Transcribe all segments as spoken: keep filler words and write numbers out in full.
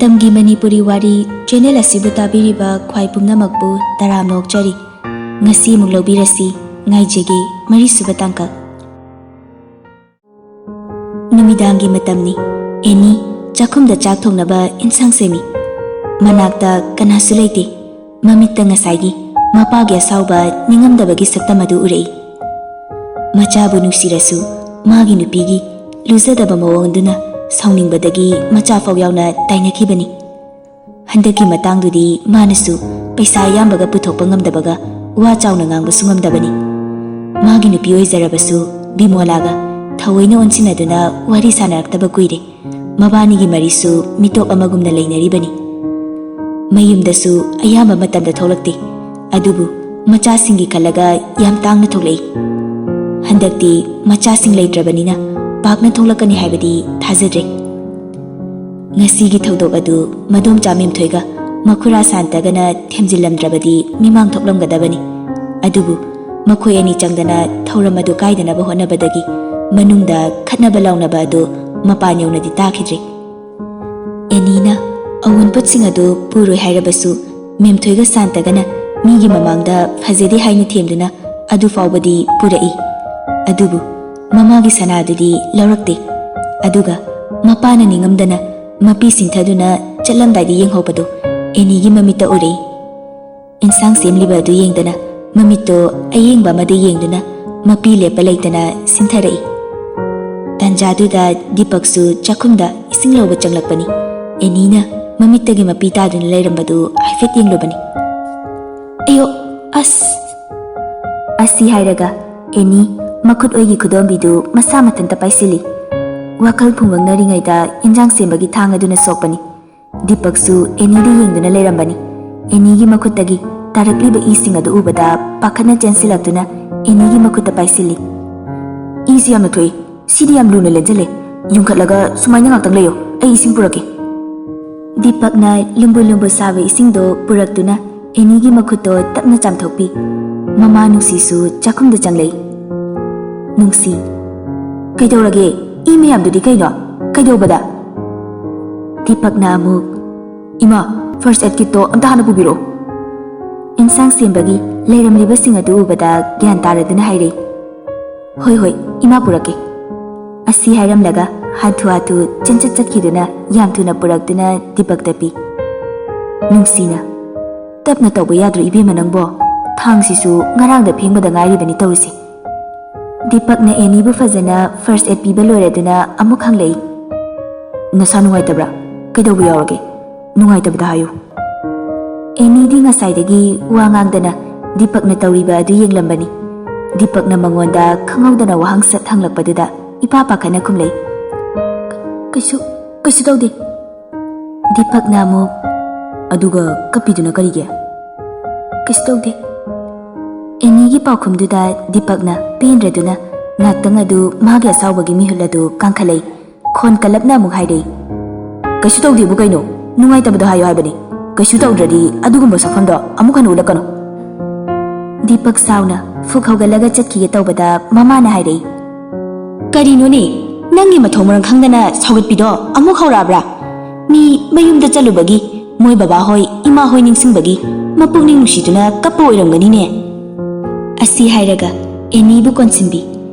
ꯃꯇꯝꯒꯤ ꯃꯅꯤꯄꯨꯔꯤ ꯋꯥꯔꯤ ꯆꯦꯅꯦꯜ ꯑꯁꯤꯕꯨ ꯇꯥꯕꯤꯔꯤꯕ ꯈ꯭ꯋꯥꯏ ꯄꯨꯝꯅꯃꯛꯄꯨ ꯇꯔꯥꯝꯅ ꯑꯣꯛꯆꯔꯤ꯫ ꯉꯁꯤ ꯑꯃꯨꯛ ꯂꯧꯕꯤꯔꯁꯤ, ꯉꯥꯏꯖꯒꯦ, ꯃꯔꯤꯁꯨꯕ ꯇꯥꯡꯀꯛ꯫ ꯅꯨꯃꯤꯗꯥꯡꯒꯤ ꯃꯇꯝꯅꯤ꯫ ꯑꯦꯅꯤ ꯆꯥꯛꯈꯨꯝꯗ ꯆꯥꯛ ꯊꯣꯡꯅꯕ ꯏꯟꯁꯥꯡ ꯁꯦꯝꯃꯤ꯫ ꯃꯅꯥꯛꯇ ꯀꯅꯥꯁꯨ ꯂꯩꯇꯦ꯫ ꯃꯃꯤꯠꯇ ꯉꯁꯥꯏꯒꯤ ꯃꯄꯥꯒꯤ ꯑꯁꯥꯎꯕ ꯅꯤꯡꯉꯝꯗꯕꯒꯤ ꯁꯛꯇꯝ ꯑꯗꯨ ꯎꯔꯛꯏ꯫ ꯃꯆꯥꯕꯨ ꯅꯨꯡꯁꯤꯔꯁꯨ ꯃꯥꯒꯤ ꯅꯨꯄꯤꯒꯤ ꯂꯨꯖꯗꯕ ꯃꯑꯣꯡ ꯑꯗꯨꯅ ꯁꯥꯎꯅꯤꯡꯕꯗꯒꯤ ꯃꯆꯥ ꯐꯥꯎ ꯌꯥꯎꯅ ꯇꯥꯏꯅꯈꯤꯕꯅꯤ꯫ ꯍꯟꯗꯛꯀꯤ ꯃꯇꯥꯡꯗꯨꯗꯤ ꯃꯥꯅꯁꯨ ꯄꯩꯁꯥ ꯑꯌꯥꯝꯕꯒ ꯄꯨꯊꯣꯛꯄ ꯉꯝꯗꯕꯒ ꯋꯥ ꯆꯥꯎꯅ ꯉꯥꯡꯕꯁꯨ ꯉꯝꯗꯕꯅꯤ꯫ ꯃꯥꯒꯤ ꯅꯨꯄꯤ ꯑꯣꯏꯖꯔꯕꯁꯨ ꯕꯤꯃꯣꯂꯥꯒ ꯊꯑꯣꯏꯅ ꯑꯣꯟꯁꯤꯟꯅꯗꯨꯅ ꯋꯥꯔꯤ ꯁꯥꯟꯅꯔꯛꯇꯕ ꯀꯨꯏꯔꯦ꯫ ꯃꯕꯥꯅꯤꯒꯤ ꯃꯔꯤꯁꯨ ꯃꯤꯇꯣꯞ ꯑꯃꯒꯨꯝꯅ ꯂꯩꯅꯔꯤꯕꯅꯤ꯫ ꯃꯌꯨꯝꯗꯁꯨ ꯑꯌꯥꯝꯕ ꯃꯇꯝꯗ ꯊꯣꯛꯂꯛꯇꯦ꯫ ꯑꯗꯨꯕꯨ ꯃꯆꯥꯁꯤꯡꯒꯤ ꯈꯜꯂꯒ ꯌꯥꯝ ꯇꯥꯡꯅ ꯊꯣꯛꯂꯛꯏ꯫ ꯍꯟꯗꯛꯇꯤ ꯃꯆꯥꯁꯤꯡ ꯂꯩꯇ꯭ꯔꯕꯅꯤꯅ ꯄꯥꯛꯅ ꯊꯣꯛꯂꯛꯀꯅꯤ ꯍꯥꯏꯕꯗꯤ ꯊꯥꯖꯗ꯭ꯔꯦ꯫ ꯉꯁꯤꯒꯤ ꯊꯧꯗꯣꯛ ꯑꯗꯨ ꯃꯗꯣꯝꯆꯥ ꯃꯦꯝꯊꯣꯏꯒ ꯃꯈꯨꯔꯥ ꯁꯥꯟꯇꯒꯅ ꯊꯦꯝꯖꯤꯜꯂꯝꯗ꯭ꯔꯕꯗꯤ ꯃꯤꯃꯥꯡ ꯊꯣꯛꯂꯝꯒꯗꯕꯅꯤ꯫ ꯑꯗꯨꯕꯨ ꯃꯈꯣꯏ ꯑꯅꯤ ꯆꯪꯗꯅ ꯊꯧꯔꯝ ꯑꯗꯨ ꯀꯥꯏꯗꯅꯕ ꯍꯣꯠꯅꯕꯗꯒꯤ ꯃꯅꯨꯡꯗ ꯈꯠꯅꯕ ꯂꯥꯎꯅꯕ ꯑꯗꯨ ꯃꯄꯥꯟ ꯌꯧꯅꯗꯤ ꯇꯥꯈꯤꯗ꯭ꯔꯦ꯫ ꯑꯦꯅꯤꯅ ꯑꯋꯨꯟꯄꯣꯠꯁꯤꯡ ꯑꯗꯨ ꯄꯨꯔꯣꯏ ꯍꯥꯏꯔꯕꯁꯨ ꯃꯦꯝꯊꯣꯏꯒ ꯁꯥꯟꯇꯒꯅ ꯃꯤꯒꯤ ꯃꯃꯥꯡꯗ ꯐꯖꯗꯦ ꯍꯥꯏꯅ ꯊꯦꯝꯗꯨꯅ ꯑꯗꯨ ꯐꯥꯎꯕꯗꯤ ꯄꯨꯔꯛꯏ꯫ ꯑꯗꯨꯕꯨ ꯃꯃꯥꯒꯤ ꯁꯅꯥꯗꯨꯗꯤ ꯂꯧꯔꯛꯇꯦ꯫ ꯑꯗꯨꯒ ꯃꯄꯥꯅ ꯅꯤꯡꯉꯝꯗꯅ ꯃꯄꯤ ꯁꯤꯡꯊꯗꯨꯅ ꯆꯠꯂꯝꯗꯥꯏꯗ ꯌꯦꯡꯍꯧꯕꯗꯨ ꯑꯦꯅꯤꯒꯤ ꯃꯃꯤꯠꯇ ꯎꯔꯛꯏ꯫ ꯏꯟꯁꯥꯡ ꯁꯦꯝꯂꯤꯕ ꯑꯗꯨ ꯌꯦꯡꯗꯅ ꯃꯃꯤꯠꯇꯣ ꯑꯌꯦꯡꯕ ꯑꯃꯗ ꯌꯦꯡꯗꯨꯅ ꯃꯄꯤ ꯂꯦꯞꯄ ꯂꯩꯇꯅ ꯁꯤꯟꯊꯔꯛꯏ꯫ ꯇꯥꯟꯖꯥꯗꯨꯗ ꯗꯤꯄꯛꯁꯨ ꯆꯥꯛꯈꯨꯝꯗ ꯏꯁꯤꯡ ꯂꯧꯕ ꯆꯪꯂꯛꯄꯅꯤ꯫ ꯑꯦꯅꯤꯅ ꯃꯃꯤꯠꯇꯒꯤ ꯃꯄꯤ ꯇꯥꯗꯨꯅ ꯂꯩꯔꯝꯕꯗꯨ ꯍꯥꯏꯐꯦꯠ ꯌꯦꯡꯂꯨꯕꯅꯤ꯫ "ꯑꯌꯣ, ꯑꯁ!" ꯑꯁꯤ ꯍꯥꯏꯔꯒ ꯑꯦꯅꯤ ꯃꯈꯨꯠ ꯑꯣꯏꯒꯤ ꯈꯨꯗꯣꯝꯕꯤꯗꯨ ꯃꯁꯥ ꯃꯊꯟꯇ ꯄꯥꯏꯁꯤꯜꯂꯤ꯫ ꯋꯥꯈꯜ ꯐꯨꯡꯕꯪꯅꯔꯤꯉꯩꯗ ꯏꯟꯖꯥꯡ ꯁꯦꯝꯕꯒꯤ ꯊꯥꯡ ꯑꯗꯨꯅ ꯁꯣꯛꯄꯅꯤ꯫ ꯗꯤꯄꯛꯁꯨ ꯑꯦꯅꯤꯗ ꯌꯦꯡꯗꯨꯅ ꯂꯩꯔꯝꯕꯅꯤ꯫ ꯑꯦꯅꯤꯒꯤ ꯃꯈꯨꯠꯇꯒꯤ ꯇꯥꯔꯛꯂꯤꯕ ꯏꯁꯤꯡ ꯑꯗꯨ ꯎꯕꯗ ꯄꯥꯈꯠꯅ ꯆꯦꯟꯁꯤꯜꯂꯛꯇꯨꯅ ꯑꯦꯅꯤꯒꯤ ꯃꯈꯨꯠꯇ ꯄꯥꯏꯁꯤꯜꯂꯤ꯫ "ꯏꯁꯤ ꯌꯥꯝꯅ ꯊꯣꯛꯏ꯫ ꯁꯤꯗꯤ ꯌꯥꯝ ꯂꯨꯅ ꯂꯦꯟꯖꯜꯂꯦ꯫ ꯌꯨꯡꯈꯠꯂꯒ ꯁꯨꯃꯥꯏꯅ ꯉꯥꯛꯇꯪ ꯂꯩꯌꯣ, ꯑꯩ ꯏꯁꯤꯡ ꯄꯨꯔꯛꯀꯦ꯫" ꯗꯤꯄꯛꯅ ꯂꯨꯝꯕꯨ ꯂꯨꯝꯕꯨ ꯁꯥꯕ ꯏꯁꯤꯡꯗꯣ ꯄꯨꯔꯛꯇꯨꯅ ꯑꯦꯅꯤꯒꯤ ꯃꯈꯨꯠꯇꯣ ꯇꯞꯅ ꯆꯥꯝꯊꯣꯛꯄꯤ꯫ ꯃꯃꯥ ꯅꯨꯡꯁꯤꯁꯨ ꯆꯥꯛꯈꯨꯝꯗ ꯆꯪꯂꯛꯏ꯫ "ꯅꯨꯡꯁꯤ, ꯀꯩꯗꯧꯔꯒꯦ? ꯏ ꯃꯌꯥꯝꯗꯨꯗꯤ ꯀꯩꯅꯣ? ꯀꯩꯗꯧꯕꯗ?" ꯗꯤꯄꯛꯅ ꯑꯃꯨꯛ, "ꯏꯃꯥ, first aid kitꯇꯣ ꯑꯝꯇ ꯍꯥꯟꯅ ꯄꯨꯕꯤꯔꯛꯑꯣ꯫" ꯏꯟꯁꯥꯡ ꯁꯦꯝꯕꯒꯤ ꯂꯩꯔꯝꯂꯤꯕꯁꯤꯡ ꯑꯗꯨ ꯎꯕꯗ ꯒ꯭ꯌꯥꯟ ꯇꯥꯔꯗꯨꯅ ꯍꯥꯏꯔꯦ, "ꯍꯣꯏ ꯍꯣꯏ, ꯏꯃꯥ ꯄꯨꯔꯛꯀꯦ꯫" ꯑꯁꯤ ꯍꯥꯏꯔꯝꯂꯒ ꯍꯥꯊꯨ ꯍꯥꯊꯨ ꯆꯦꯟꯆꯠ ꯆꯠꯈꯤꯗꯨꯅ ꯌꯥꯝ ꯊꯨꯅ ꯄꯨꯔꯛꯇꯨꯅ ꯗꯤꯄꯛꯇ ꯄꯤ꯫ ꯅꯨꯡꯁꯤꯅ, "ꯇꯞꯅ ꯇꯧꯕ ꯌꯥꯗ꯭ꯔꯣ ꯏꯕꯦꯝꯃ ꯅꯪꯕꯣ? ꯊꯥꯡꯁꯤꯁꯨ ꯉꯔꯥꯡꯗ ꯐꯦꯡꯕꯗ ꯉꯥꯏꯔꯤꯕꯅꯤ ꯇꯧꯔꯤꯁꯦ꯫" ꯗꯤꯄꯛꯅ ꯑꯦꯅꯤꯕꯨ ꯐꯖꯅ first aid ꯄꯤꯕ ꯂꯣꯏꯔꯗꯨꯅ ꯑꯃꯨꯛ ꯍꯪꯂꯛꯏ, "ꯅꯁꯥ ꯅꯨꯡꯉꯥꯏꯇꯕ꯭ꯔꯥ? ꯀꯩꯗꯧꯕ ꯌꯥꯎꯔꯒꯦ? ꯅꯨꯡꯉꯥꯏꯇꯕꯗ ꯍꯥꯏꯌꯨ꯫" ꯑꯦꯅꯤꯗꯤ ꯉꯁꯥꯏꯗꯒꯤ ꯋꯥ ꯉꯥꯡꯗꯅ ꯗꯤꯄꯛꯅ ꯇꯧꯔꯤꯕ ꯑꯗꯨ ꯌꯦꯡꯂꯝꯕꯅꯤ꯫ ꯗꯤꯄꯛꯅ ꯃꯉꯣꯟꯗ ꯈꯪꯍꯧꯗꯅ ꯋꯥꯍꯪ ꯁꯠ ꯍꯪꯂꯛꯄꯗꯨꯗ ꯏꯄꯥ ꯄꯥꯈꯠꯅ ꯈꯨꯝꯂꯛꯏ, "ꯀꯩꯁꯨ, ꯀꯩꯁꯨ ꯇꯧꯗꯦ꯫" ꯗꯤꯄꯛꯅ ꯑꯃꯨꯛ, "ꯑꯗꯨꯒ ꯀꯞꯄꯤꯗꯨꯅ ꯀꯔꯤꯒꯤ?" "ꯀꯩꯁꯨ ꯇꯧꯗꯦ꯫" ꯑꯦꯅꯤꯒꯤ ꯄꯥꯎꯈꯨꯝꯗꯨꯗ ꯗꯤꯄꯛꯅ ꯄꯦꯟꯗ꯭ꯔꯗꯨꯅ ꯉꯥꯛꯇꯪ ꯑꯗꯨ ꯃꯥꯒꯤ ꯑꯁꯥꯎꯕꯒꯤ ꯃꯤꯍꯨꯜ ꯑꯗꯨ ꯀꯥꯡꯈꯠꯂꯛꯏ꯫ ꯈꯣꯟ ꯀꯜꯂꯞꯅ ꯑꯃꯨꯛ ꯍꯥꯏꯔꯛꯏ, "ꯀꯩꯁꯨ ꯇꯧꯗꯦꯕꯨ ꯀꯩꯅꯣ? ꯅꯨꯡꯉꯥꯏꯇꯕꯗꯣ ꯍꯥꯏꯌꯣ ꯍꯥꯏꯕꯅꯤ꯫ ꯀꯩꯁꯨ ꯇꯧꯗ꯭ꯔꯗꯤ ꯑꯗꯨꯒꯨꯝꯕ ꯁꯛꯐꯝꯗꯣ ꯑꯃꯨꯛ ꯍꯟꯅ ꯎꯠꯂꯛꯀꯅꯨ꯫" ꯗꯤꯄꯛ ꯁꯥꯎꯅ ꯐꯨꯛ ꯍꯧꯒꯠꯂꯒ ꯆꯠꯈꯤꯒꯦ ꯇꯧꯕꯗ ꯃꯃꯥꯅ ꯍꯥꯏꯔꯛꯏ, "ꯀꯔꯤꯅꯣꯅꯦ? ꯅꯪꯒꯤ ꯃꯊꯣꯡ ꯃꯔꯝ ꯈꯪꯗꯅ ꯁꯧꯒꯠꯄꯤꯗꯣ ꯑꯃꯨꯛ ꯍꯧꯔꯛꯑꯕ꯭ꯔꯥ? ꯃꯤ ꯃꯌꯨꯝꯗ ꯆꯠꯂꯨꯕꯒꯤ ꯃꯣꯏ ꯕꯕꯥꯍꯣꯏ, ꯏꯃꯥꯍꯣꯏ ꯅꯤꯡꯁꯤꯡꯕꯒꯤ ꯃꯄꯨꯛꯅꯤꯡ ꯅꯨꯡꯁꯤꯗꯨꯅ ꯀꯞꯄ ꯑꯣꯏꯔꯝꯒꯅꯤꯅꯦ꯫" ꯑꯁꯤ ꯍꯥꯏꯔꯒ ꯑꯦꯅꯤꯕꯨ ꯀꯣꯟꯁꯤꯟꯕꯤ꯫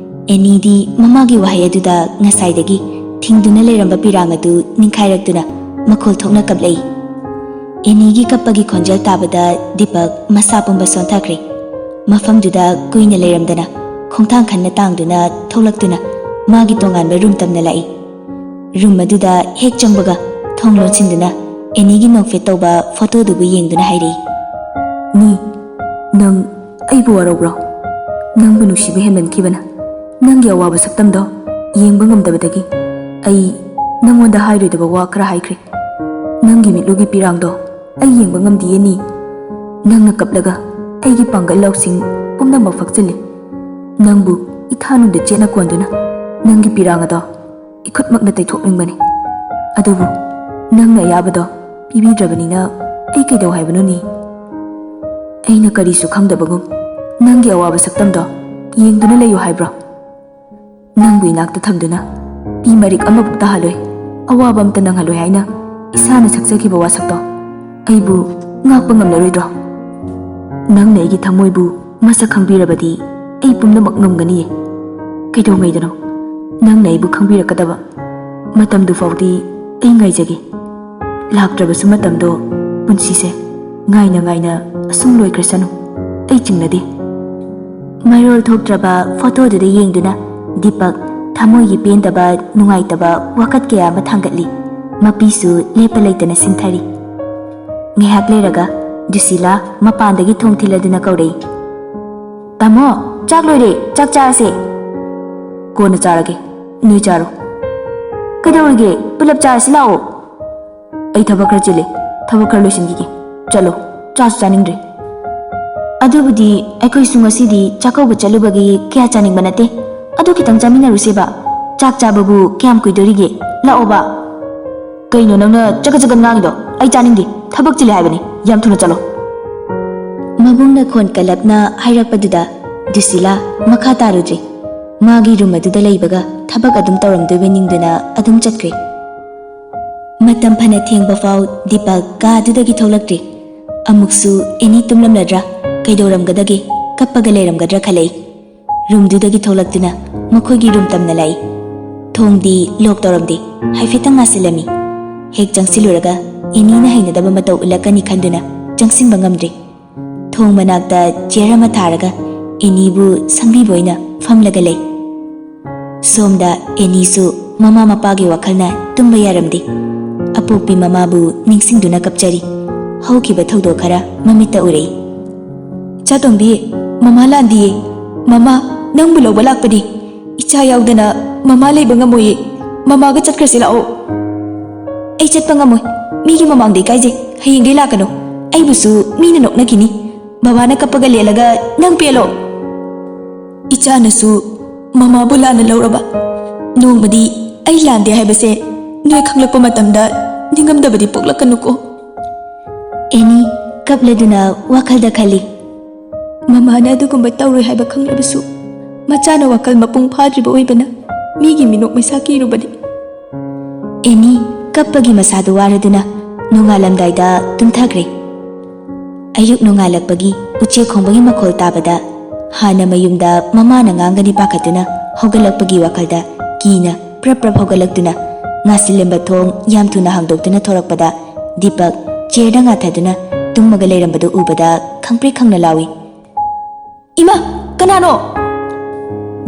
ꯑꯦꯅꯤꯗꯤ ꯃꯃꯥꯒꯤ ꯋꯥꯍꯩ ꯑꯗꯨꯗ ꯉꯁꯥꯏꯗꯒꯤ ꯊꯤꯡꯗꯨꯅ ꯂꯩꯔꯝꯕ ꯄꯤꯔꯥꯡ ꯑꯗꯨ ꯅꯤꯡꯈꯥꯏꯔꯛꯇꯨꯅ ꯃꯈꯣꯜ ꯊꯣꯛꯅ ꯀꯞꯂꯛꯏ꯫ ꯑꯦꯅꯤꯒꯤ ꯀꯞꯄꯒꯤ ꯈꯣꯟꯖꯦꯜ ꯇꯥꯕꯗ ꯗꯤꯄꯛ ꯃꯁꯥ ꯄꯨꯝꯕ ꯁꯣꯟꯊꯈ꯭ꯔꯦ꯫ ꯃꯐꯝꯗꯨꯗ ꯀꯨꯏꯅ ꯂꯩꯔꯝꯗꯅ ꯈꯣꯡꯊꯥꯡ ꯈꯟꯅ ꯇꯥꯡꯗꯨꯅ ꯊꯣꯛꯂꯛꯇꯨꯅ ꯃꯥꯒꯤ ꯇꯣꯉꯥꯟꯕ ꯔꯨꯝ ꯇꯝꯅ ꯂꯥꯛꯏ꯫ ꯔꯨꯝ ꯑꯗꯨꯗ ꯍꯦꯛ ꯆꯪꯕꯒ ꯊꯣꯡ ꯂꯣꯟꯁꯤꯟꯗꯨꯅ ꯑꯦꯅꯤꯒꯤ ꯅꯣꯛꯐꯦꯠ ꯇꯧꯕ ꯐꯣꯇꯣꯗꯨꯕꯨ ꯌꯦꯡꯗꯨꯅ ꯍꯥꯏꯔꯛꯏ, "ꯅꯤ, ꯅꯪ ꯑꯩꯕꯨ ꯋꯥꯔꯧꯕ꯭ꯔꯣ? ꯅꯪꯕꯨ ꯅꯨꯡꯁꯤꯕ ꯍꯦꯟꯃꯟꯈꯤꯕꯅ ꯅꯪꯒꯤ ꯑꯋꯥꯕ ꯁꯛꯇꯝꯗꯣ ꯌꯦꯡꯕ ꯉꯝꯗꯕꯗꯒꯤ ꯑꯩ ꯅꯪꯉꯣꯟꯗ ꯍꯥꯏꯔꯣꯏꯗꯕ ꯋꯥ ꯈꯔ ꯍꯥꯏꯈ꯭ꯔꯦ꯫ ꯅꯪꯒꯤ ꯃꯤꯠꯂꯨꯒꯤ ꯄꯤꯔꯥꯡꯗꯣ ꯑꯩ ꯌꯦꯡꯕ ꯉꯝꯗꯤꯌꯦ ꯅꯤ꯫ ꯅꯪꯅ ꯀꯞꯂꯒ ꯑꯩꯒꯤ ꯄꯥꯡꯒꯜ ꯂꯧꯁꯤꯡ ꯄꯨꯝꯅꯃꯛ ꯐꯛꯆꯤꯜꯂꯤ꯫ ꯅꯪꯕꯨ ꯏꯊꯥꯅꯨꯡꯗ ꯆꯦꯠꯅ ꯀꯣꯟꯗꯨꯅ ꯅꯪꯒꯤ ꯄꯤꯔꯥꯡ ꯑꯗꯣ ꯏꯈꯨꯠꯃꯛꯅ ꯇꯩꯊꯣꯛꯅꯤꯡꯕꯅꯤ꯫ ꯑꯗꯨꯕꯨ ꯅꯪꯅ ꯑꯌꯥꯕꯗꯣ ꯄꯤꯕꯤꯗ꯭ꯔꯕꯅꯤꯅ ꯑꯩ ꯀꯩꯗꯧ ꯍꯥꯏꯕꯅꯣꯅꯤ? ꯑꯩꯅ ꯀꯔꯤꯁꯨ ꯈꯪꯗꯕꯒꯨꯝ ꯅꯪꯒꯤ ꯑꯋꯥꯕ ꯁꯛꯇꯝꯗꯣ ꯌꯦꯡꯗꯨꯅ ꯂꯩꯌꯨ ꯍꯥꯏꯕ꯭ꯔꯣ? ꯅꯪꯕꯨ ꯏꯅꯥꯛꯇ ꯊꯝꯗꯨꯅ ꯄꯤ ꯃꯔꯤꯛ ꯑꯃꯕꯨꯛ ꯇꯥꯍꯜꯂꯣꯏ, ꯑꯋꯥꯕ ꯑꯝꯇ ꯅꯪꯍꯜꯂꯣꯏ ꯍꯥꯏꯅ ꯏꯁꯥꯅ ꯁꯛꯆꯈꯤꯕ ꯋꯥꯁꯛꯇꯣ ꯑꯩꯕꯨ ꯉꯥꯛꯄ ꯉꯝꯂꯔꯣꯏꯗ꯭ꯔꯣ? ꯅꯪꯅ ꯑꯩꯒꯤ ꯊꯃꯣꯏꯕꯨ ꯃꯁꯛ ꯈꯪꯕꯤꯔꯕꯗꯤ ꯑꯩ ꯄꯨꯝꯅꯃꯛ ꯉꯝꯒꯅꯤꯌꯦ꯫ ꯀꯩꯗꯧꯉꯩꯗꯅꯣ ꯅꯪꯅ ꯑꯩꯕꯨ ꯈꯪꯕꯤꯔꯛꯀꯗꯕ? ꯃꯇꯝꯗꯨ ꯐꯥꯎꯗꯤ ꯑꯩ ꯉꯥꯏꯖꯒꯦ꯫ ꯂꯥꯛꯇ꯭ꯔꯕꯁꯨ ꯃꯇꯝꯗꯣ ꯄꯨꯟꯁꯤꯁꯦ ꯉꯥꯏꯅ ꯉꯥꯏꯅ ꯑꯁꯨꯝ ꯂꯣꯏꯈ꯭ꯔꯁꯅꯨ꯫ ꯑꯩ ꯆꯤꯡꯅꯗꯦ꯫ ꯃꯔꯣꯜ ꯊꯣꯛꯇ꯭ꯔꯕ ꯐꯣꯇꯣꯗꯨꯗ ꯌꯦꯡꯗꯨꯅ ꯗꯤꯄꯛ ꯊꯃꯣꯏꯒꯤ ꯄꯦꯟꯗꯕ, ꯅꯨꯡꯉꯥꯏꯇꯕ ꯋꯥꯀꯠ ꯀꯌꯥ ꯑꯃ ꯊꯥꯡꯒꯠꯂꯤ꯫ ꯃꯄꯤꯁꯨ ꯂꯦꯞꯄ ꯂꯩꯇꯅ ꯁꯤꯟꯊꯔꯤ꯫ ꯉꯥꯏꯍꯥꯛ ꯂꯩꯔꯒ ꯗꯨꯁꯤꯂꯥ ꯃꯄꯥꯟꯗꯒꯤ ꯊꯣꯡ ꯊꯤꯜꯂꯗꯨꯅ ꯀꯧꯔꯛꯏ, "ꯇꯥꯃꯣ, ꯆꯥꯛ ꯂꯣꯏꯔꯦ, ꯆꯥꯛ ꯆꯥꯔꯁꯦ꯫" "ꯀꯣꯟꯅ ꯆꯥꯔꯒꯦ, ꯅꯣꯏ ꯆꯥꯔꯣ꯫" "ꯀꯩꯗꯧꯔꯒꯦ? ꯄꯨꯂꯞ ꯆꯥꯔꯁꯤ ꯂꯥꯛꯑꯣ꯫" "ꯑꯩ ꯊꯕꯛ ꯈꯔ ꯆꯤꯜꯂꯤ, ꯊꯕꯛ ꯈꯔ ꯂꯣꯏꯁꯤꯟꯈꯤꯒꯦ꯫ ꯆꯠꯂꯣ, ꯆꯥꯁꯨ ꯆꯥꯅꯤꯡꯗ꯭ꯔꯦ꯫" "ꯑꯗꯨꯕꯨꯗꯤ ꯑꯩꯈꯣꯏꯁꯨ ꯉꯁꯤꯗꯤ ꯆꯥꯛꯀꯧꯕ ꯆꯠꯂꯨꯕꯒꯤ ꯀꯌꯥ ꯆꯥꯅꯤꯡꯕ ꯅꯠꯇꯦ꯫ ꯑꯗꯨ ꯈꯤꯇꯪ ꯆꯥꯃꯤꯟꯅꯔꯨꯁꯦꯕ꯫ ꯆꯥꯛ ꯆꯥꯕꯕꯨ ꯀꯌꯥꯝ ꯀꯨꯏꯗꯣꯔꯤꯒꯦ? ꯂꯥꯛꯑꯣꯕ꯫" "ꯀꯩꯅꯣ ꯅꯪꯅ ꯆꯒꯠ ꯆꯒꯠ ꯉꯥꯡꯉꯤꯗꯣ? ꯑꯩ ꯆꯥꯅꯤꯡꯗꯦ꯫ ꯊꯕꯛ ꯆꯤꯜꯂꯦ ꯍꯥꯏꯕꯅꯤ꯫ ꯌꯥꯝ ꯊꯨꯅ ꯆꯠꯂꯣ꯫" ꯃꯕꯨꯡꯅ ꯈꯣꯟ ꯀꯜꯂꯞꯅ ꯍꯥꯏꯔꯛꯄꯗꯨꯗ ꯗꯨꯁꯤꯂꯥ ꯃꯈꯥ ꯇꯥꯔꯨꯗ꯭ꯔꯦ꯫ ꯃꯥꯒꯤ ꯔꯨꯝ ꯑꯗꯨꯗ ꯂꯩꯕꯒ ꯊꯕꯛ ꯑꯗꯨꯝ ꯇꯧꯔꯝꯗꯣꯏꯕ ꯅꯤꯡꯗꯨꯅ ꯑꯗꯨꯝ ꯆꯠꯈ꯭ꯔꯦ꯫ ꯃꯇꯝ ꯐꯅ ꯊꯦꯡꯕ ꯐꯥꯎ ꯗꯤꯄꯛ ꯀꯥ ꯑꯗꯨꯗꯒꯤ ꯊꯣꯛꯂꯛꯇ꯭ꯔꯦ꯫ ꯑꯃꯨꯛꯁꯨ ꯑꯦꯅꯤ ꯇꯨꯝꯂꯝꯂꯗ꯭ꯔꯥ, ꯀꯩꯗꯧꯔꯝꯒꯗꯒꯦ, ꯀꯞꯄꯒ ꯂꯩꯔꯝꯒꯗ꯭ꯔꯥ ꯈꯜꯂꯛꯏ꯫ ꯔꯨꯝꯗꯨꯗꯒꯤ ꯊꯣꯛꯂꯛꯇꯨꯅ ꯃꯈꯣꯏꯒꯤ ꯔꯨꯝ ꯇꯝꯅ ꯂꯥꯛꯏ꯫ ꯊꯣꯡꯗꯤ ꯂꯣꯛ ꯇꯧꯔꯝꯗꯦ, ꯍꯥꯏꯐꯦꯠꯇꯪ ꯉꯥꯁꯤꯜꯂꯝꯃꯤ꯫ ꯍꯦꯛ ꯆꯪꯁꯤꯜꯂꯨꯔꯒ ꯑꯦꯅꯤꯅ ꯍꯩꯅꯗꯕ ꯃꯇꯧ ꯎꯠꯂꯛꯀꯅꯤ ꯈꯟꯗꯨꯅ ꯆꯪꯁꯤꯟꯕ ꯉꯝꯗ꯭ꯔꯦ꯫ ꯊꯣꯡ ꯃꯅꯥꯛꯇ ꯆꯤꯌꯔ ꯑꯃ ꯊꯥꯔꯒ ꯑꯦꯅꯤꯕꯨ ꯁꯪꯕꯤꯕ ꯑꯣꯏꯅ ꯐꯝꯂꯒ ꯂꯩ꯫ ꯁꯣꯝꯗ ꯑꯦꯅꯤꯁꯨ ꯃꯃꯥ ꯃꯄꯥꯒꯤ ꯋꯥꯈꯜꯅ ꯇꯨꯝꯕ ꯌꯥꯔꯝꯗꯦ꯫ ꯑꯄꯣꯛꯄꯤ ꯃꯃꯥꯕꯨ ꯅꯤꯡꯁꯤꯡꯗꯨꯅ ꯀꯞꯆꯔꯤ꯫ ꯍꯧꯈꯤꯕ ꯊꯧꯗꯣꯛ ꯈꯔ ꯃꯃꯤꯠꯇ ꯎꯔꯛꯏ꯫ "ꯏꯆꯥ ꯇꯣꯝꯕꯤ, ꯃꯃꯥ ꯂꯥꯟꯗꯤꯌꯦ꯫ ꯃꯃꯥ ꯅꯪꯕꯨ ꯂꯧꯕ ꯂꯥꯛꯄꯅꯤ꯫ ꯏꯆꯥ ꯌꯥꯎꯗꯅ ꯃꯃꯥ ꯂꯩꯕ ꯉꯝꯃꯣꯏꯌꯦ꯫ ꯃꯃꯥꯒ ꯆꯠꯈ꯭ꯔꯁꯤ ꯂꯥꯛꯑꯣ꯫" "ꯑꯩ ꯆꯠꯄ ꯉꯝꯃꯣꯏ꯫ ꯃꯤꯒꯤ ꯃꯃꯥꯡꯗ ꯏꯀꯥꯏꯖꯩ꯫ ꯍꯌꯦꯡꯗꯩ ꯂꯥꯛꯀꯅꯨ꯫ ꯑꯩꯕꯨꯁꯨ ꯃꯤꯅ ꯅꯣꯛꯅꯈꯤꯅꯤ꯫ ꯕꯕꯥꯅ ꯀꯞꯄꯒ ꯂꯦꯜꯂꯒ ꯅꯪ ꯄꯦꯜꯂꯣ꯫" "ꯏꯆꯥꯅꯁꯨ ꯃꯃꯥꯕꯨ ꯂꯥꯟꯅ ꯂꯧꯔꯕ꯫ ꯅꯣꯡꯃꯗꯤ ꯑꯩ ꯂꯥꯟꯗꯦ ꯍꯥꯏꯕꯁꯦ ꯅꯣꯏ ꯈꯪꯂꯛꯄ ꯃꯇꯝꯗ ꯅꯤꯡꯉꯝꯗꯕꯗꯤ ꯄꯣꯛꯂꯛꯀꯅꯨꯀꯣ꯫" ꯑꯦꯅꯤ ꯀꯞꯂꯗꯨꯅ ꯋꯥꯈꯜꯗ ꯈꯜꯂꯤ꯫ "ꯃꯃꯥꯅ ꯑꯗꯨꯒꯨꯝꯕ ꯇꯧꯔꯣꯏ ꯍꯥꯏꯕ ꯈꯪꯂꯕꯁꯨ, ꯃꯆꯥꯅ ꯋꯥꯈꯜ ꯃꯄꯨꯡ ꯐꯥꯗ꯭ꯔꯤꯕ ꯑꯣꯏꯕꯅ ꯃꯤꯒꯤ ꯃꯤꯅꯣꯛ ꯃꯩꯁꯥ ꯀꯤꯔꯨꯕꯅꯤ꯫" ꯑꯦꯅꯤ ꯀꯞꯄꯒꯤ ꯃꯁꯥꯗꯨ ꯋꯥꯔꯗꯨꯅ ꯅꯣꯡꯉꯥꯜꯂꯝꯗꯥꯏꯗ ꯇꯨꯝꯊꯈ꯭ꯔꯦ꯫ ꯑꯌꯨꯛ ꯅꯣꯡꯉꯥꯜꯂꯛꯄꯒꯤ ꯎꯆꯦꯛ ꯈꯣꯡꯕꯒꯤ ꯃꯈꯣꯜ ꯇꯥꯕꯗ ꯍꯥꯟꯅ ꯃꯌꯨꯝꯗ ꯃꯃꯥꯅ ꯉꯥꯡꯒꯅꯤ ꯄꯥꯈꯠꯇꯨꯅ ꯍꯧꯒꯠꯂꯛꯄꯒꯤ ꯋꯥꯈꯜꯗ ꯀꯤꯅ ꯄ꯭ꯔꯞ ꯄ꯭ꯔꯞ ꯍꯧꯒꯠꯂꯛꯇꯨꯅ ꯉꯥꯁꯤꯜꯂꯝꯕ ꯊꯣꯡ ꯌꯥꯝ ꯊꯨꯅ ꯍꯥꯡꯗꯣꯛꯇꯨꯅ ꯊꯣꯔꯛꯄꯗ ꯗꯤꯄꯛ ꯆꯤꯌꯔꯗ ꯉꯥꯊꯗꯨꯅ ꯇꯨꯝꯃꯒ ꯂꯩꯔꯝꯕꯗꯨ ꯎꯕꯗ ꯈꯪꯄ꯭ꯔꯦꯛ ꯈꯪꯅ ꯂꯥꯎꯏ꯫ "ꯏꯃꯥ, ꯀꯅꯥꯅꯣ?"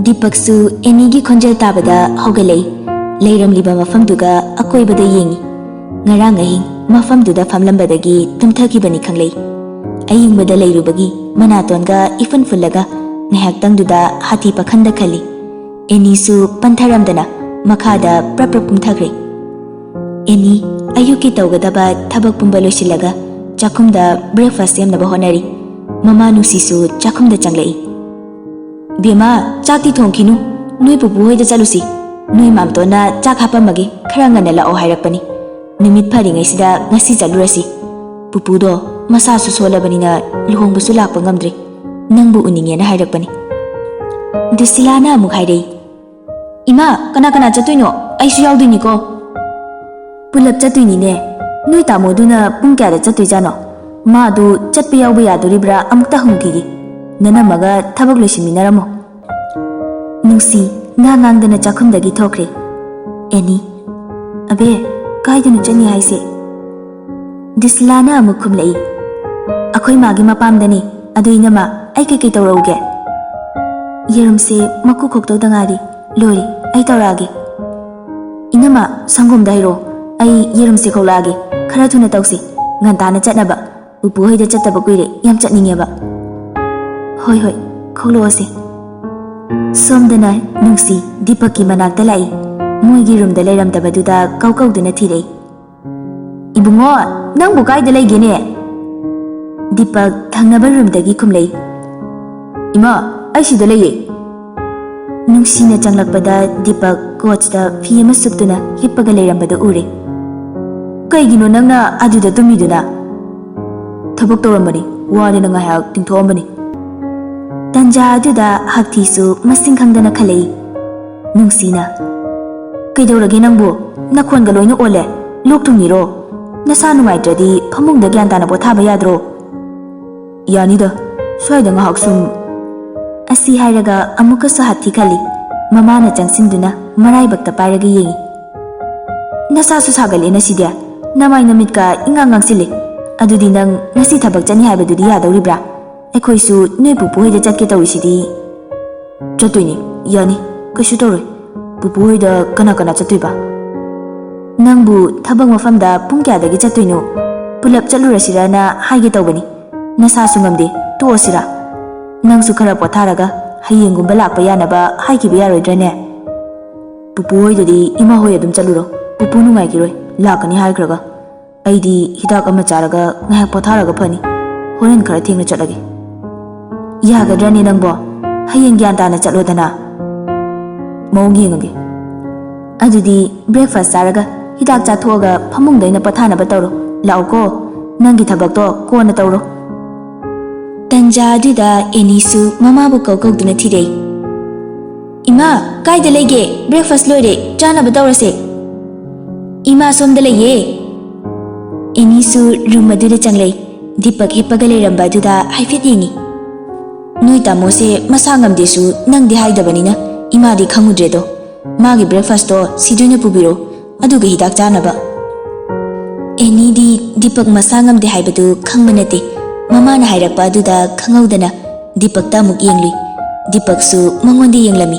ꯗꯤꯄꯛꯁꯨ ꯑꯦꯅꯤꯒꯤ ꯈꯣꯟꯖꯦꯜ ꯇꯥꯕꯗ ꯍꯧꯒꯠꯂꯛꯏ꯫ ꯂꯩꯔꯝꯂꯤꯕ ꯃꯐꯝꯗꯨꯒ ꯑꯀꯣꯏꯕꯗ ꯌꯦꯡꯏ꯫ ꯉꯔꯥꯡ ꯑꯍꯤꯡ ꯃꯐꯝꯗꯨꯗ ꯐꯝꯂꯝꯕꯗꯒꯤ ꯇꯨꯝꯊꯈꯤꯕꯅꯤ ꯈꯪꯂꯩ꯫ ꯑꯌꯤꯡꯕꯗ ꯂꯩꯔꯨꯕꯒꯤ ꯃꯅꯥꯇꯣꯟꯒ ꯏꯐꯨꯟ ꯐꯨꯜꯂꯒ ꯉꯥꯏꯍꯥꯛꯇꯪꯗꯨꯗ ꯍꯥꯊꯤ ꯄꯥꯈꯟꯗ ꯈꯜꯂꯤ꯫ ꯑꯦꯅꯤꯁꯨ ꯄꯟꯊꯔꯝꯗꯅ ꯃꯈꯥꯗ ꯄ꯭ꯔꯞ ꯄ꯭ꯔꯞ ꯀꯨꯝꯊꯈ꯭ꯔꯦ꯫ ꯑꯦꯅꯤ ꯑꯌꯨꯛꯀꯤ ꯇꯧꯒꯗꯕ ꯊꯕꯛ ꯄꯨꯝꯕ ꯂꯣꯏꯁꯤꯜꯂꯒ ꯆꯥꯛꯈꯨꯝꯗ ꯕ꯭ꯔꯦꯛꯐꯥꯁ ꯁꯦꯝꯅꯕ ꯍꯣꯠꯅꯔꯤ꯫ ꯃꯃꯥ ꯅꯨꯡꯁꯤꯁꯨ ꯆꯥꯛꯈꯨꯝꯗ ꯆꯪꯂꯛꯏ꯫ "ꯕꯦꯝꯃ, ꯆꯥꯛꯇꯤ ꯊꯣꯡꯈꯤꯅꯨ, ꯅꯣꯏ ꯄꯨꯄꯨ ꯍꯣꯏꯗ ꯆꯠꯂꯨꯁꯤ꯫ ꯅꯣꯏ ꯃꯥꯝꯇꯣꯟꯅ ꯆꯥꯛ ꯍꯥꯞꯄꯝꯃꯒꯦ, ꯈꯔ ꯉꯟꯅ ꯂꯥꯛꯑꯣ ꯍꯥꯏꯔꯛꯄꯅꯤ꯫ ꯅꯨꯃꯤꯠ ꯐꯔꯤꯉꯩꯁꯤꯗ ꯉꯁꯤ ꯆꯠꯂꯨꯔꯁꯤ꯫ ꯄꯨꯄꯨꯗꯣ ꯃꯁꯥꯁꯨ ꯁꯣꯜꯂꯕꯅꯤꯅ ꯂꯨꯍꯣꯡꯕꯁꯨ ꯂꯥꯛꯄ ꯉꯝꯗ꯭ꯔꯦ꯫ ꯅꯪꯕꯨ ꯎꯅꯤꯡꯉꯦꯅ ꯍꯥꯏꯔꯛꯄꯅꯤ꯫" ꯗꯨꯁꯤꯂꯥꯅ ꯑꯃꯨꯛ ꯍꯥꯏꯔꯛꯏ꯫ "ꯏꯃꯥ, ꯀꯅꯥ ꯀꯅꯥ ꯆꯠꯇꯣꯏꯅꯣ? ꯑꯩꯁꯨ ꯌꯥꯎꯗꯣꯏꯅꯤꯀꯣ꯫" "ꯄꯨꯂꯞ ꯆꯠꯇꯣꯏꯅꯤꯅꯦ꯫ ꯅꯣꯏ ꯇꯥꯃꯣꯗꯨꯅ ꯄꯨꯡ ꯀꯌꯥꯗ ꯆꯠꯇꯣꯏꯖꯥꯠꯅꯣ? ꯃꯥꯗꯨ ꯆꯠꯄ ꯌꯥꯎꯕ ꯌꯥꯗꯣꯔꯤꯕ꯭ꯔꯥ ꯑꯃꯨꯛꯇ ꯍꯪꯈꯤꯒꯦ꯫ ꯅꯅꯝꯃꯒ ꯊꯕꯛ ꯂꯣꯏꯁꯤꯟꯃꯤꯟꯅꯔꯝꯃꯣ꯫" ꯅꯨꯡꯁꯤ ꯉꯥ ꯉꯥꯡꯗꯅ ꯆꯥꯛꯈꯨꯝꯗꯒꯤ ꯊꯣꯛꯈ꯭ꯔꯦ꯫ ꯑꯦꯅꯤ, "ꯑꯕꯦ, ꯀꯥꯏꯗꯅꯣ ꯆꯠꯅꯤ ꯍꯥꯏꯁꯦ?" ꯗꯤꯁꯂꯥꯅ ꯑꯃꯨꯛ ꯈꯨꯝꯂꯛꯏ꯫ "ꯑꯩꯈꯣꯏ ꯃꯥꯒꯤ ꯃꯄꯥꯝꯗꯅꯤ꯫ ꯑꯗꯨ ꯏꯅꯝꯃ, ꯑꯩ ꯀꯩꯀꯩ ꯇꯧꯔꯛꯎꯒꯦ?" "ꯌꯦꯔꯨꯝꯁꯦ ꯃꯀꯨ ꯈꯣꯛꯇꯧꯗ ꯉꯥꯏꯔꯤ꯫ ꯂꯣꯏꯔꯦ, ꯑꯩ ꯇꯧꯔꯛꯑꯒꯦ꯫" "ꯏꯅꯝꯃ, ꯁꯪꯒꯣꯝꯗ ꯍꯩꯔꯛꯑꯣ꯫ ꯑꯩ ꯌꯦꯔꯨꯝꯁꯦ ꯈꯣꯛꯂꯛꯑꯒꯦ꯫ ꯈꯔ ꯊꯨꯅ ꯇꯧꯁꯤ꯫ ꯉꯟꯇꯥꯅ ꯆꯠꯅꯕ꯫ ꯄꯨꯄꯨ ꯍꯣꯏꯗ ꯆꯠꯇꯕ ꯀꯨꯏꯔꯦ꯫ ꯌꯥꯝ ꯆꯠꯅꯤꯡꯉꯦꯕ꯫" "ꯍꯣꯏ, ꯍꯣꯏ, ꯈꯣꯛꯂꯛꯑꯣꯁꯦ꯫" ꯁꯣꯝꯗꯅ ꯅꯨꯡꯁꯤ ꯗꯤꯄꯛꯀꯤ ꯃꯅꯥꯛꯇ ꯂꯥꯛꯏ꯫ ꯃꯣꯏꯒꯤ ꯔꯨꯝꯗ ꯂꯩꯔꯝꯗꯕꯗꯨꯗ ꯀꯧ ꯀꯧꯗꯨꯅ ꯊꯤꯔꯛꯏ꯫ "ꯏꯕꯨꯡꯉꯣ, ꯅꯪꯕꯨ ꯀꯥꯏꯗ ꯂꯩꯒꯦꯅꯦ?" ꯗꯤꯄꯛ ꯊꯪꯅꯕ ꯔꯨꯝꯗꯒꯤ ꯈꯨꯝꯂꯛꯏ꯫ "ꯏꯃꯥ, ꯑꯩ ꯁꯤꯗ ꯂꯩꯌꯦ꯫" ꯅꯨꯡꯁꯤꯅ ꯆꯪꯂꯛꯄꯗ ꯗꯤꯄꯛ ꯀꯣꯆꯇ ꯐꯤ ꯑꯃ ꯁꯨꯞꯇꯨꯅ ꯍꯤꯞꯄꯒ ꯂꯩꯔꯝꯕꯗꯨ ꯎꯔꯦ꯫ "ꯀꯩꯒꯤꯅꯣ ꯅꯪꯅ ꯑꯗꯨꯗ ꯇꯨꯝꯃꯤꯗꯨꯅ?" "ꯊꯕꯛ ꯇꯧꯔꯝꯕꯅꯤ, ꯋꯥꯔꯦꯅ ꯉꯥꯏꯍꯥꯛ ꯇꯤꯡꯊꯣꯛꯑꯝꯕꯅꯤ꯫" ꯇꯟꯖꯥ ꯑꯗꯨꯗ ꯍꯛꯊꯤꯁꯨ ꯃꯁꯤꯡ ꯈꯪꯗꯅ ꯈꯜꯂꯛꯏ꯫ ꯅꯨꯡꯁꯤꯅ, "ꯀꯩꯗꯧꯔꯒꯦ ꯅꯪꯕꯨ? ꯅꯈꯣꯟꯒ ꯂꯣꯏꯅ ꯑꯣꯜꯂꯦ꯫ ꯂꯣꯛ ꯊꯨꯡꯉꯤꯔꯣ? ꯅꯁꯥ ꯅꯨꯡꯉꯥꯏꯇ꯭ꯔꯗꯤ ꯐꯃꯨꯡꯗ ꯒ꯭ꯌꯥꯟ ꯇꯥꯅ ꯄꯣꯊꯥꯕ ꯌꯥꯗ꯭ꯔꯣ? ꯌꯥꯅꯤꯗ, ꯁ꯭ꯋꯥꯏꯗ ꯉꯥꯏꯍꯥꯛ ꯁꯨꯝ꯫ ꯑꯁꯤ ꯍꯥꯏꯔꯒ ꯑꯃꯨꯛꯀꯁꯨ ꯍꯥꯠꯊꯤ ꯈꯜꯂꯤ꯫ ꯃꯃꯥꯅ ꯆꯪꯁꯤꯟꯗꯨꯅ ꯃꯔꯥꯏꯕꯛꯇ ꯄꯥꯏꯔꯒ ꯌꯦꯡꯉꯤ꯫ ꯅꯁꯥꯁꯨ ꯁꯥꯒꯠꯂꯦ ꯉꯁꯤꯗꯤ꯫ ꯅꯃꯥꯏ ꯅꯃꯤꯠꯀ ꯏꯉꯥꯡ ꯉꯥꯡꯁꯤꯜꯂꯦ꯫ ꯑꯗꯨꯗꯤ ꯅꯪ ꯉꯁꯤ ꯊꯕꯛ ꯆꯠꯅꯤ ꯍꯥꯏꯕꯗꯨꯗꯤ ꯌꯥꯗꯧꯔꯤꯕ꯭ꯔꯥ? ꯑꯩꯈꯣꯏꯁꯨ ꯅꯣꯏ ꯄꯨꯄꯨ ꯍꯣꯏꯗ ꯆꯠꯀꯦ ꯇꯧꯔꯤꯁꯤꯗꯤ꯫ ꯆꯠꯇꯣꯏꯅꯦ, ꯌꯥꯅꯤ, ꯀꯩꯁꯨ ꯇꯧꯔꯣꯏ꯫ ꯄꯨꯄꯨ ꯍꯣꯏꯗ ꯀꯅꯥ ꯀꯅꯥ ꯆꯠꯇꯣꯏꯕ? ꯅꯪꯕꯨ ꯊꯕꯛ ꯃꯐꯝꯗ ꯄꯨꯡ ꯀꯌꯥꯗꯒꯤ ꯆꯠꯇꯣꯏꯅꯣ? ꯄꯨꯂꯞ ꯆꯠꯂꯨꯔꯁꯤꯔꯅ ꯍꯥꯏꯒꯦ ꯇꯧꯕꯅꯤ꯫ ꯅꯁꯥꯁꯨ ꯉꯝꯗꯦ, ꯇꯣꯛꯑꯁꯤꯔꯥ? ꯅꯪꯁꯨ ꯈꯔ ꯄꯣꯊꯥꯔꯒ ꯍꯌꯦꯡꯒꯨꯝꯕ ꯂꯥꯛꯄ ꯌꯥꯅꯕ ꯍꯥꯏꯈꯤꯕ ꯌꯥꯔꯣꯏꯗ꯭ꯔꯅꯦ? ꯄꯨꯄꯨ ꯍꯣꯏꯗꯗꯤ ꯏꯃꯥ ꯍꯣꯏ ꯑꯗꯨꯝ ꯆꯠꯂꯨꯔꯣ꯫ ꯄꯨꯄꯨ ꯅꯨꯡꯉꯥꯏꯈꯤꯔꯣꯏ, ꯂꯥꯛꯀꯅꯤ ꯍꯥꯏꯈ꯭ꯔꯒ꯫ ꯑꯩꯗꯤ ꯍꯤꯗꯥꯛ ꯑꯃ ꯆꯥꯔꯒ ꯉꯥꯏꯍꯥꯛ ꯄꯣꯊꯥꯔꯒ ꯐꯅꯤ꯫ ꯍꯣꯔꯦꯟ ꯈꯔ ꯊꯦꯡꯅ ꯆꯠꯂꯒꯦ꯫ ꯌꯥꯒꯗ꯭ꯔꯅꯦ ꯅꯪꯕꯣ? ꯍꯌꯦꯡ ꯒ꯭ꯌꯥꯟ ꯇꯥꯅ ꯆꯠꯂꯣꯗꯅ꯫ ꯃꯑꯣꯡ ꯌꯦꯡꯉꯒꯦ꯫ ꯑꯗꯨꯗꯤ breakfast ꯆꯥꯔꯒ, ꯍꯤꯗꯥꯛ ꯆꯥꯊꯣꯛꯑꯒ ꯐꯃꯨꯡꯗ ꯑꯣꯏꯅ ꯄꯣꯊꯥꯅꯕ ꯇꯧꯔꯣ꯫ ꯂꯥꯛꯑꯣꯀꯣ, ꯅꯪꯒꯤ ꯊꯕꯛꯇꯣ ꯀꯣꯟꯅ ꯇꯧꯔꯣ꯫ ꯇꯟꯖꯥ ꯑꯗꯨꯗ ꯑꯦꯅꯤꯁꯨ ꯃꯃꯥꯕꯨ ꯀꯧ ꯀꯧꯗꯨꯅ ꯊꯤꯔꯛꯏ꯫ "ꯏꯃꯥ, ꯀꯥꯏꯗ ꯂꯩꯒꯦ? Breakfast ꯂꯣꯏꯔꯦ, ꯆꯥꯅꯕ ꯇꯧꯔꯁꯦ꯫" "ꯏꯃꯥ ꯁꯣꯝꯗ ꯂꯩꯌꯦ꯫" ꯑꯦꯅꯤꯁꯨ room ꯑꯗꯨꯗ ꯆꯪꯂꯛꯏ꯫ ꯗꯤꯄꯛ ꯍꯤꯞꯄꯒ ꯂꯩꯔꯝꯕ ꯑꯗꯨꯗ ꯍꯥꯏꯐꯦꯠ ꯌꯦꯡꯉꯤ꯫ "ꯅꯣꯏ ꯇꯥꯃꯣꯁꯦ ꯃꯁꯥ ꯉꯝꯗꯦꯁꯨ ꯅꯪꯗꯤ ꯍꯥꯏꯗꯕꯅꯤꯅ ꯏꯃꯥꯗꯤ ꯈꯪꯉꯨꯗ꯭ꯔꯦꯗꯣ꯫ ꯃꯥꯒꯤ breakfastꯇꯣ ꯁꯤꯗ ꯑꯣꯏꯅ ꯄꯨꯕꯤꯔꯣ, ꯑꯗꯨꯒ ꯍꯤꯗꯥꯛ ꯆꯥꯅꯕ꯫" ꯑꯦꯅꯤꯗꯤ ꯗꯤꯄꯛ ꯃꯁꯥ ꯉꯝꯗꯦ ꯍꯥꯏꯕꯗꯨ ꯈꯪꯕ ꯅꯠꯇꯦ꯫ ꯃꯃꯥꯅ ꯍꯥꯏꯔꯛꯄ ꯑꯗꯨꯗ ꯈꯪꯍꯧꯗꯅ ꯗꯤꯄꯛꯇ ꯑꯃꯨꯛ ꯌꯦꯡꯂꯨꯏ꯫ ꯗꯤꯄꯛꯁꯨ ꯃꯉꯣꯟꯗ ꯌꯦꯡꯂꯝꯃꯤ꯫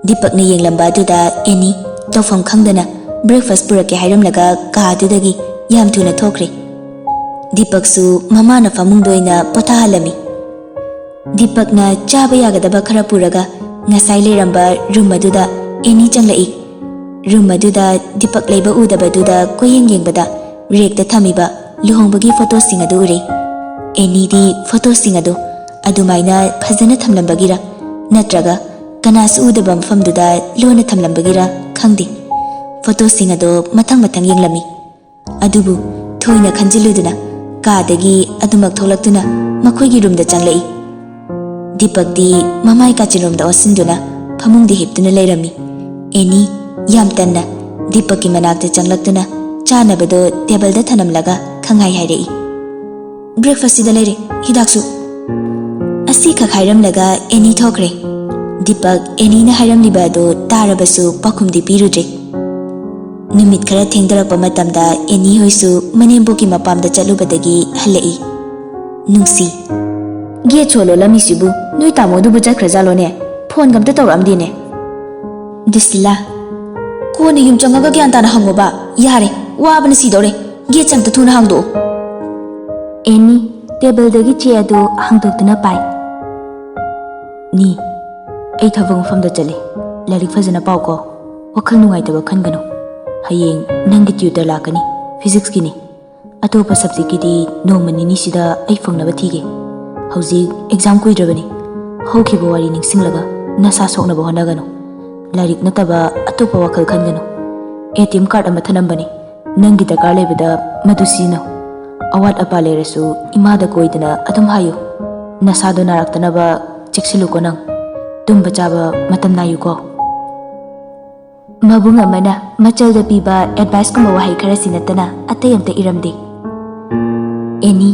ꯗꯤꯄꯛꯅ ꯌꯦꯡꯂꯝꯕ ꯑꯗꯨꯗ ꯑꯦꯅꯤ ꯇꯧꯐꯝ ꯈꯪꯗꯅ breakfast ꯄꯨꯔꯛꯀꯦ ꯍꯥꯏꯔꯝꯂꯒ ꯀꯥ ꯑꯗꯨꯗꯒꯤ ꯌꯥꯝ ꯊꯨꯅ ꯊꯣꯛꯈ꯭ꯔꯦ꯫ ꯗꯤꯄꯛꯁꯨ ꯃꯃꯥꯅ ꯐꯃꯨꯡꯗ ꯑꯣꯏꯅ ꯄꯣꯊꯥꯍꯜꯂꯝꯃꯤ꯫ ꯗꯤꯄꯛꯅ ꯆꯥꯕ ꯌꯥꯒꯗꯕ ꯈꯔ ꯄꯨꯔꯒ ꯉꯁꯥꯏ ꯂꯩꯔꯝꯕ room ꯑꯗꯨꯗ ꯑꯦꯅꯤ ꯆꯪꯂꯛꯏ꯫ Room ꯑꯗꯨꯗ ꯗꯤꯄꯛ ꯂꯩꯕ ꯎꯗꯕꯗꯨꯗ ꯀꯣꯏꯌꯦꯡ ꯌꯦꯡꯕꯗ rackꯇ ꯊꯝꯃꯤꯕ ꯂꯨꯍꯣꯡꯕꯒꯤ photoꯁꯤꯡ ꯑꯗꯨ ꯎꯔꯦ꯫ ꯑꯦꯅꯤꯗꯤ photoꯁꯤꯡ ꯑꯗꯨ ꯑꯗꯨꯃꯥꯏꯅ ꯐꯖꯅ ꯊꯝꯂꯝꯕꯒꯤꯔ ꯅꯠꯇ꯭ꯔꯒ ꯀꯅꯥꯁꯨ ꯎꯗꯕ ꯃꯐꯝꯗꯨꯗ ꯂꯣꯟꯅ ꯊꯝꯂꯝꯕꯒꯤꯔ ꯈꯪꯗꯦ꯫ Photoꯁꯤꯡ ꯑꯗꯣ ꯃꯊꯪ ꯃꯊꯪ ꯌꯦꯡꯂꯝꯃꯤ꯫ ꯑꯗꯨꯕꯨ ꯊꯣꯏꯅ ꯈꯟꯖꯤꯜꯂꯨꯗꯅ ꯀꯥꯗꯒꯤ ꯑꯗꯨꯃꯛ ꯊꯣꯛꯂꯛꯇꯨꯅ ꯃꯈꯣꯏꯒꯤ roomꯗ ꯆꯪꯂꯛꯏ꯫ ꯗꯤꯄꯛꯇꯤ ꯃꯃꯥꯏ ꯀꯥꯆꯤꯟꯔꯣꯝꯗ ꯑꯣꯟꯁꯤꯟꯗꯨꯅ ꯐꯃꯨꯡꯗ ꯍꯤꯞꯇꯨꯅ ꯂꯩꯔꯝꯃꯤ꯫ ꯑꯦꯅꯤ ꯌꯥꯝ ꯇꯟꯅ ꯗꯤꯄꯛꯀꯤ ꯃꯅꯥꯛꯇ ꯆꯪꯂꯛꯇꯨꯅ ꯆꯥꯅꯕꯗꯣ ꯇꯦꯕꯜꯗ ꯊꯅꯝꯂꯒ ꯈꯪꯍꯥꯏ ꯍꯥꯏꯔꯛꯏ, "ꯕ꯭ꯔꯦꯛꯐꯥꯁꯁꯤꯗ ꯂꯩꯔꯦ, ꯍꯤꯗꯥꯛꯁꯨ"꯫ ꯑꯁꯤꯈꯛ ꯍꯥꯏꯔꯝꯂꯒ ꯑꯦꯅꯤ ꯊꯣꯛꯈ꯭ꯔꯦ꯫ ꯗꯤꯄꯛ ꯑꯦꯅꯤꯅ ꯍꯥꯏꯔꯝꯂꯤꯕ ꯑꯗꯨ ꯇꯥꯔꯕꯁꯨ ꯄꯥꯎꯈꯨꯝꯗꯤ ꯄꯤꯔꯨꯗ꯭ꯔꯦ꯫ ꯅꯨꯃꯤꯠ ꯈꯔ ꯊꯦꯡꯗꯔꯛꯄ ꯃꯇꯝꯗ ꯑꯦꯅꯤ ꯍꯣꯏꯁꯨ ꯃꯅꯦꯝꯕꯣꯛꯀꯤ ꯃꯄꯥꯝꯗ ꯆꯠꯂꯨꯕꯗꯒꯤ ꯍꯜꯂꯛꯏ꯫ "ꯅꯨꯡꯁꯤ, ꯒꯦꯠ ꯁꯣ ꯂꯣꯜꯂꯝꯃꯤꯁꯤꯕꯨ ꯅꯣꯏ ꯇꯥꯃꯣꯗꯨꯕꯨ ꯆꯠꯈ꯭ꯔꯖꯥꯠꯂꯣꯅꯦ? ꯐꯣꯟꯒ ꯑꯝꯇ ꯇꯧꯔꯛꯑꯝꯗꯦꯅꯦ"꯫ ꯗꯤꯁꯤꯂꯥ, "ꯀꯣꯟꯅ ꯌꯨꯝ ꯆꯪꯉꯒ ꯒ꯭ꯌꯥꯟ ꯇꯥꯅ ꯍꯪꯉꯣꯕ꯫ ꯌꯥꯔꯦ, ꯋꯥꯕꯅ ꯁꯤꯗꯧꯔꯦ꯫ ꯒꯦꯠꯁꯦ ꯑꯝꯇ ꯊꯨꯅ ꯍꯥꯡꯗꯣꯛꯑꯣ"꯫ ꯑꯦꯅꯤ ꯇꯦꯕꯜꯗꯒꯤ ꯆꯦ ꯑꯗꯨ ꯍꯥꯡꯗꯣꯛꯇꯨꯅ ꯄꯥꯏ꯫ "ꯅꯤ, ꯑꯩ ꯊꯕꯛ ꯃꯐꯝꯗ ꯆꯠꯂꯦ꯫ ꯂꯥꯏꯔꯤꯛ ꯐꯖꯅ ꯄꯥꯎꯀꯣ꯫ ꯋꯥꯈꯜ ꯅꯨꯡꯉꯥꯏꯇꯕ ꯈꯟꯒꯅꯨ꯫ ꯍꯌꯦꯡ ꯅꯪꯒꯤ ꯇ꯭ꯌꯨꯇꯔ ꯂꯥꯛꯀꯅꯤ, ꯐꯤꯖꯤꯛꯁꯀꯤꯅꯤ꯫ ꯑꯇꯣꯞꯄ ꯁꯕꯖꯦꯛꯀꯤꯗꯤ ꯅꯣꯡꯃ ꯅꯤꯅꯤꯁꯤꯗ ꯑꯩ ꯐꯪꯅꯕ ꯊꯤꯒꯦ꯫ ꯍꯧꯖꯤꯛ ꯑꯦꯛꯖꯥꯝ ꯀꯨꯏꯗ꯭ꯔꯕꯅꯤ꯫ ꯍꯧꯈꯤꯕ ꯋꯥꯔꯤ ꯅꯤꯡꯁꯤꯡꯂꯒ ꯅꯁꯥ ꯁꯣꯛꯅꯕ ꯍꯣꯠꯅꯒꯅꯨ꯫ ꯂꯥꯏꯔꯤꯛ ꯅꯠꯇꯕ ꯑꯇꯣꯞꯄ ꯋꯥꯈꯜ ꯈꯟꯒꯅꯨ꯫ ꯑꯦ ꯇꯤ ꯑꯦꯝ ꯀꯥꯔꯗ ꯑꯃ ꯊꯅꯝꯕꯅꯤ꯫ ꯅꯪꯒꯤ ꯗꯔꯀꯥꯔ ꯂꯩꯕꯗ ꯃꯗꯨ ꯁꯤꯖꯤꯟꯅꯧ꯫ ꯑꯋꯥꯠ ꯑꯄꯥ ꯂꯩꯔꯁꯨ ꯏꯃꯥꯗ ꯀꯣꯏꯗꯅ ꯑꯗꯨꯝ ꯍꯥꯏꯌꯨ꯫ ꯅꯁꯥꯗꯣ ꯅꯥꯔꯛꯇꯅꯕ ꯆꯦꯛꯁꯤꯜꯂꯨꯀꯣ ꯅꯪ꯫ ꯇꯨꯝꯕ ꯆꯥꯕ ꯃꯇꯝ ꯅꯥꯏꯌꯨꯀꯣ"꯫ ꯃꯕꯨꯡ ꯑꯃꯅ ꯃꯆꯜꯗ ꯄꯤꯕ ꯑꯦꯗꯚꯥꯏꯁꯀꯨꯝꯕ ꯋꯥꯍꯩ ꯈꯔꯁꯤ ꯅꯠꯇꯅ ꯑꯇꯩ ꯑꯝꯇ ꯏꯔꯝꯗꯦ꯫ ꯑꯦꯅꯤ,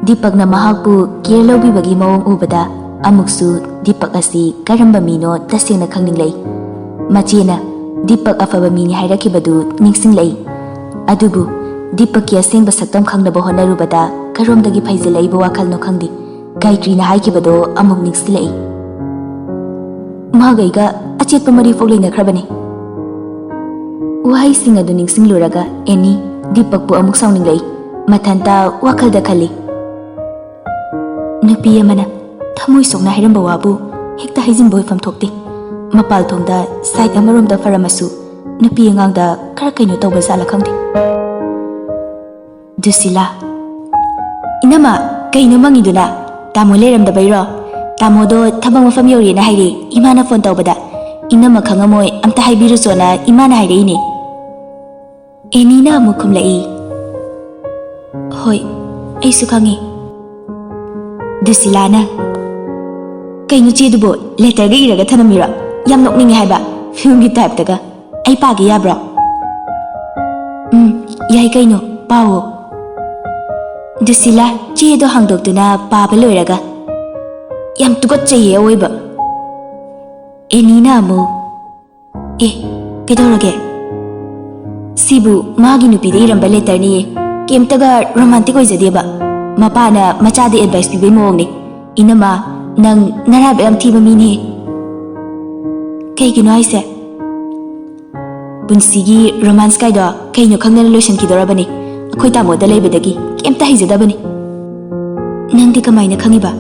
ꯗꯤꯄꯛꯅ ꯃꯍꯥꯛꯄꯨ ꯀꯦꯌꯔ ꯂꯧꯕꯤꯕꯒꯤ ꯃꯑꯣꯡ ꯎꯕꯗ ꯑꯃꯨꯛꯁꯨ ꯗꯤꯄꯛ ꯑꯁꯤ ꯀꯔꯝꯕ ꯃꯤꯅꯣ ꯇꯁꯦꯡꯅ ꯈꯪꯅꯤꯡꯂꯛꯏ꯫ ꯃꯆꯦꯅ ꯗꯤꯄꯛ ꯑꯐꯕ ꯃꯤꯅꯤ ꯍꯥꯏꯔꯛꯈꯤꯕꯗꯨ ꯅꯤꯡꯁꯤꯡꯂꯛꯏ꯫ ꯑꯗꯨꯕꯨ ꯗꯤꯄꯛꯀꯤ ꯑꯁꯦꯡꯕ ꯁꯛꯇꯝ ꯈꯪꯅꯕ ꯍꯣꯠꯅꯔꯨꯕꯗ ꯀꯔꯣꯝꯗꯒꯤ ꯐꯩꯖꯤꯜꯂꯛꯏꯕ ꯋꯥꯈꯜꯅꯣ ꯈꯪꯗꯦ꯫ ꯒꯥꯌꯇ꯭ꯔꯤꯅ ꯍꯥꯏꯈꯤꯕꯗꯣ ꯑꯃꯨꯛ ꯅꯤꯡꯁꯤꯡꯂꯛꯏ꯫ ꯃꯥꯒꯩꯒ ꯑꯆꯦꯠꯄ ꯃꯔꯤ ꯐꯥꯎ ꯂꯩꯅꯈ꯭ꯔꯕꯅꯤ꯫ ꯋꯥꯍꯩꯁꯤꯡ ꯑꯗꯨ ꯅꯤꯡꯁꯤꯡꯂꯨꯔꯒ ꯑꯦꯅꯤ ꯗꯤꯄꯛꯄꯨ ꯑꯃꯨꯛ ꯁꯥꯎꯅꯤꯡꯂꯛꯏ꯫ ꯃꯊꯟꯇ ꯋꯥꯈꯜꯗ ꯈꯜꯂꯤ, "ꯅꯨꯄꯤ ꯑꯃꯅ ꯊꯃꯣꯏ ꯁꯣꯛꯅ ꯍꯥꯏꯔꯝꯕ ꯋꯥꯕꯨ ꯍꯦꯛꯇ ꯍꯥꯏꯖꯤꯟꯕ ꯑꯣꯏꯐꯝ ꯊꯣꯛꯇꯦ꯫ ꯃꯄꯥꯜ ꯊꯣꯡꯗ ꯁꯥꯏꯠ ꯑꯃꯔꯣꯝꯗ ꯐꯔꯝꯃꯁꯨ ꯅꯨꯄꯤ ꯑꯉꯥꯡꯗ ꯈꯔ ꯀꯩꯅꯣ ꯇꯧꯕ ꯖꯥꯠꯂ ꯈꯪꯗꯦ"꯫ ꯗꯨꯁꯤꯂꯥ, "ꯏꯅꯝꯃ, ꯀꯩꯅꯣ ꯃꯪꯉꯤꯗꯨꯅ? ꯇꯥꯃꯣ ꯂꯩꯔꯝꯗꯕꯩꯔꯣ? ꯇꯥꯃꯣꯗꯣ ꯊꯕꯛ ꯃꯐꯝ ꯌꯧꯔꯦꯅ ꯍꯥꯏꯔꯦ, ꯏꯃꯥꯅ ꯐꯣꯟ ꯇꯧꯕꯗ꯫ ꯏꯅꯝꯃ ꯈꯪꯉꯝꯃꯣꯏ, ꯑꯝꯇ ꯍꯥꯏꯕꯤꯔꯨꯆꯣꯅ ꯏꯃꯥꯅ ꯍꯥꯏꯔꯛꯏꯅꯦ"꯫ ꯑꯦꯅꯤꯅ ꯑꯃꯨꯛ ꯈꯨꯝꯂꯛꯏ, "ꯍꯣꯏ, ꯑꯩꯁꯨ ꯈꯪꯉꯤ"꯫ ꯗꯨꯁꯤꯂꯥꯅ, "ꯀꯩꯅꯣ ꯆꯦꯗꯨꯕꯣ, ꯂꯦꯇꯔꯒ ꯏꯔꯒ ꯊꯅꯝꯃꯤꯔꯣ? ꯌꯥꯝ ꯅꯣꯛꯅꯤꯡꯉꯦ ꯍꯥꯏꯕ, ꯐꯤꯂꯝꯒꯤ ꯇꯥꯏꯞꯇꯒ꯫ ꯑꯩ ꯄꯥꯒꯦ ꯌꯥꯕ꯭ꯔꯣ?" "ꯎꯝ, "ꯌꯥꯏ ꯀꯩꯅꯣ, ꯄꯥꯎꯑꯣ꯫" ꯗꯨꯁꯤꯂꯥ ꯆꯦꯗꯣ ꯍꯥꯡꯗꯣꯛꯇꯨꯅ ꯄꯥꯕ ꯂꯣꯏꯔꯒ, "ꯌꯥꯝ ꯇꯨꯀꯠꯆꯩꯌꯦ ꯑꯋꯣꯏꯕ꯫" ꯑꯦꯅꯤꯅ ꯑꯃꯨꯛ, "ꯑꯦ, ꯀꯩꯗꯧꯔꯒꯦ? ꯁꯤꯕꯨ ꯃꯥꯒꯤ ꯅꯨꯄꯤꯗ ꯏꯔꯝꯕ ꯂꯦꯇꯔꯅꯤꯌꯦ꯫ ꯀꯩꯝꯇꯒ ꯔꯣꯃꯥꯟꯇꯤꯛ ꯑꯣꯏꯖꯗꯦꯕ꯫ ꯃꯄꯥꯅ ꯃꯆꯥꯗ ꯑꯦꯗꯚꯥꯏꯁ ꯄꯤꯕꯩ ꯃꯑꯣꯡꯅꯤ꯫ ꯏꯅꯝꯃ, ꯅꯪ ꯅꯔꯥꯏꯕꯛ ꯌꯥꯝ ꯊꯤꯕ ꯃꯤꯅꯦ꯫" "ꯀꯩꯒꯤꯅꯣ ꯍꯥꯏꯁꯦ?" "ꯄꯨꯟꯁꯤꯒꯤ ꯔꯣꯃꯥꯟꯁ ꯀꯥꯏꯗꯣ ꯀꯩꯅꯣ ꯈꯪꯗꯅ ꯂꯣꯏꯁꯤꯟꯈꯤꯗꯧꯔꯕꯅꯤ꯫ ꯑꯩꯈꯣꯏ ꯇꯥꯃꯣꯗ ꯂꯩꯕꯗꯒꯤ ꯀꯩꯝꯇ ꯍꯩꯖꯗꯕꯅꯤ꯫" "ꯅꯪꯗꯤ ꯀꯃꯥꯏꯅ ꯈꯪꯉꯤꯕ?"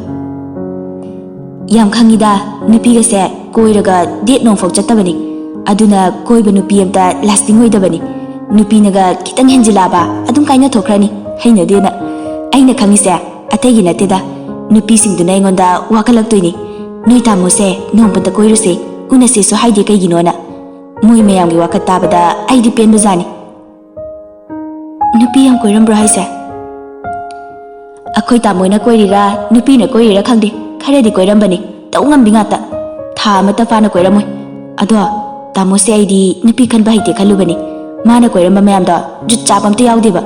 "ꯌꯥꯝ ꯈꯪꯉꯤꯗ, ꯅꯨꯄꯤꯒꯁꯦ ꯀꯣꯏꯔꯒ ꯗꯦꯠ ꯅꯣꯡꯐꯥꯎ ꯆꯠꯇꯕꯅꯤ꯫ ꯑꯗꯨꯅ ꯀꯣꯏꯕ ꯅꯨꯄꯤ ꯑꯝꯇ ꯂꯥꯁꯇꯤꯡ ꯑꯣꯏꯗꯕꯅꯤ꯫ ꯅꯨꯄꯤꯅꯒ ꯈꯤꯇꯪ ꯍꯦꯟꯖꯤꯜꯂꯛꯑꯕ ꯑꯗꯨꯝ ꯀꯥꯏꯅꯊꯣꯛꯈ꯭ꯔꯅꯤ, ꯍꯩꯅꯗꯦꯅ꯫ ꯑꯩꯅ ꯈꯪꯉꯤꯁꯦ ꯑꯇꯩꯒꯤ ꯅꯠꯇꯦꯗ, ꯅꯨꯄꯤꯁꯤꯡꯗꯨꯅ ꯑꯩꯉꯣꯟꯗ ꯋꯥꯀꯠꯂꯛꯇꯣꯏꯅꯤ꯫ ꯅꯣꯏ ꯇꯥꯃꯣꯁꯦ ꯅꯣꯡꯃꯇ ꯀꯣꯏꯔꯨꯁꯦ, ꯎꯅꯁꯦꯁꯨ ꯍꯥꯏꯗꯦ ꯀꯩꯒꯤꯅꯣꯅ꯫ ꯃꯣꯏ ꯃꯌꯥꯝꯒꯤ ꯋꯥꯀꯠ ꯇꯥꯕꯗ ꯑꯩꯗꯤ ꯄꯦꯟꯕꯖꯥꯠꯅꯤ꯫" "ꯅꯨꯄꯤ ꯌꯥꯝ ꯀꯣꯏꯔꯝꯕ꯭ꯔꯣ ꯍꯥꯏꯁꯦ?" "ꯑꯩꯈꯣꯏ ꯇꯥꯃꯣꯅ ꯀꯣꯏꯔꯤꯔꯥ ꯅꯨꯄꯤꯅ ꯀꯣꯏꯔꯤꯔꯥ ꯈꯪꯗꯦ, ꯈꯔꯗꯤ ꯀꯣꯏꯔꯝꯕꯅꯤ꯫ ꯇꯧ ꯉꯝꯕꯤ ꯉꯥꯛꯇ꯫ ꯊꯥ ꯑꯃꯠꯇ ꯐꯥꯅ ꯀꯣꯏꯔꯝꯃꯣꯏ꯫ ꯑꯗꯣ ꯇꯥꯃꯣꯁꯦ ꯑꯩꯗꯤ ꯅꯨꯄꯤ ꯈꯟꯕ ꯍꯩꯇꯦ ꯈꯜꯂꯨꯕꯅꯤ꯫ ꯃꯥꯅ ꯀꯣꯏꯔꯝꯕ ꯃꯌꯥꯝꯗꯣ ꯖꯨꯠ ꯆꯥꯕ ꯑꯝꯇ ꯌꯥꯎꯗꯦꯕ꯫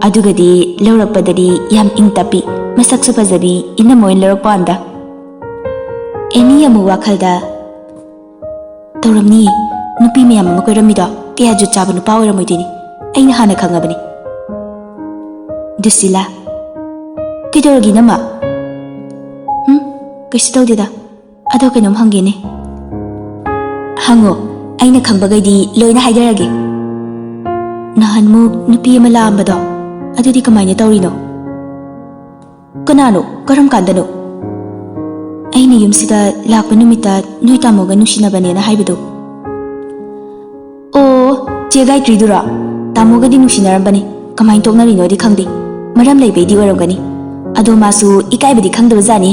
ꯑꯗꯨꯒꯗꯤ ꯂꯧꯔꯛꯄꯗꯗꯤ ꯌꯥꯝ ꯏꯪ ꯇꯞꯄꯤ, ꯃꯁꯛꯁꯨ ꯐꯖꯕꯤ, ꯏꯅꯝꯃ ꯑꯣꯏꯅ ꯂꯧꯔꯛꯄ ꯋꯥꯅꯤꯗ꯫" ꯑꯦꯅꯤ ꯑꯃꯨꯛ ꯋꯥꯈꯜꯗ, "ꯇꯧꯔꯝꯅꯤꯌꯦ, ꯅꯨꯄꯤ ꯃꯌꯥꯝ ꯑꯃ ꯀꯣꯏꯔꯝꯃꯤꯗꯣ ꯀꯌꯥ ꯖꯨꯠ ꯆꯥꯕ ꯅꯨꯄꯥ ꯑꯣꯏꯔꯝꯃꯣꯏꯗꯣꯏꯅꯤ꯫ ꯑꯩꯅ ꯍꯥꯟꯅ ꯈꯪꯉꯕꯅꯤ꯫" ꯗꯨꯁꯤꯂꯥ, "ꯀꯩꯗꯧꯔꯒꯦ ꯏꯅꯝꯃ?" "ꯍꯨꯝ, ꯀꯩꯁꯨ ꯇꯧꯗꯦꯗ꯫ ꯑꯗꯣ ꯀꯩꯅꯣꯝ ꯍꯪꯒꯦꯅꯦ꯫" "ꯍꯪꯉꯣ, ꯑꯩꯅ ꯈꯪꯕꯈꯩꯗꯤ ꯂꯣꯏꯅ ꯍꯥꯏꯖꯔꯒꯦ꯫" "ꯅꯍꯥꯟꯃꯨꯛ ꯅꯨꯄꯤ ꯑꯃ ꯂꯥꯛꯑꯝꯕꯗꯣ, ꯑꯗꯨꯗꯤ ꯀꯃꯥꯏꯅ ꯇꯧꯔꯤꯅꯣ?" "ꯀꯅꯥꯅꯣ? ꯀꯔꯝ ꯀꯥꯟꯗꯅꯣ?" "ꯑꯩꯅ ꯌꯨꯝꯁꯤꯗ ꯂꯥꯛꯄ ꯅꯨꯃꯤꯠꯇ ꯅꯣꯏ ꯇꯥꯃꯣꯒ ꯅꯨꯡꯁꯤꯅꯕꯅꯦꯅ ꯍꯥꯏꯕꯗꯣ꯫" "ꯑꯣ, ꯆꯦ ꯒꯥꯌꯇ꯭ꯔꯤꯗꯨꯔꯣ? ꯇꯥꯃꯣꯒꯗꯤ ꯅꯨꯡꯁꯤꯅꯔꯝꯕꯅꯤ꯫ ꯀꯃꯥꯏꯅ ꯇꯣꯛꯅꯔꯤꯅꯣꯗꯤ ꯈꯪꯗꯦ꯫ ꯃꯔꯝ ꯂꯩꯕꯩꯗꯤ ꯑꯣꯏꯔꯝꯒꯅꯤ꯫ ꯑꯗꯣ ꯃꯥꯁꯨ ꯏꯀꯥꯏꯕꯗꯤ ꯈꯪꯗꯕ ꯖꯥꯠꯅꯤ꯫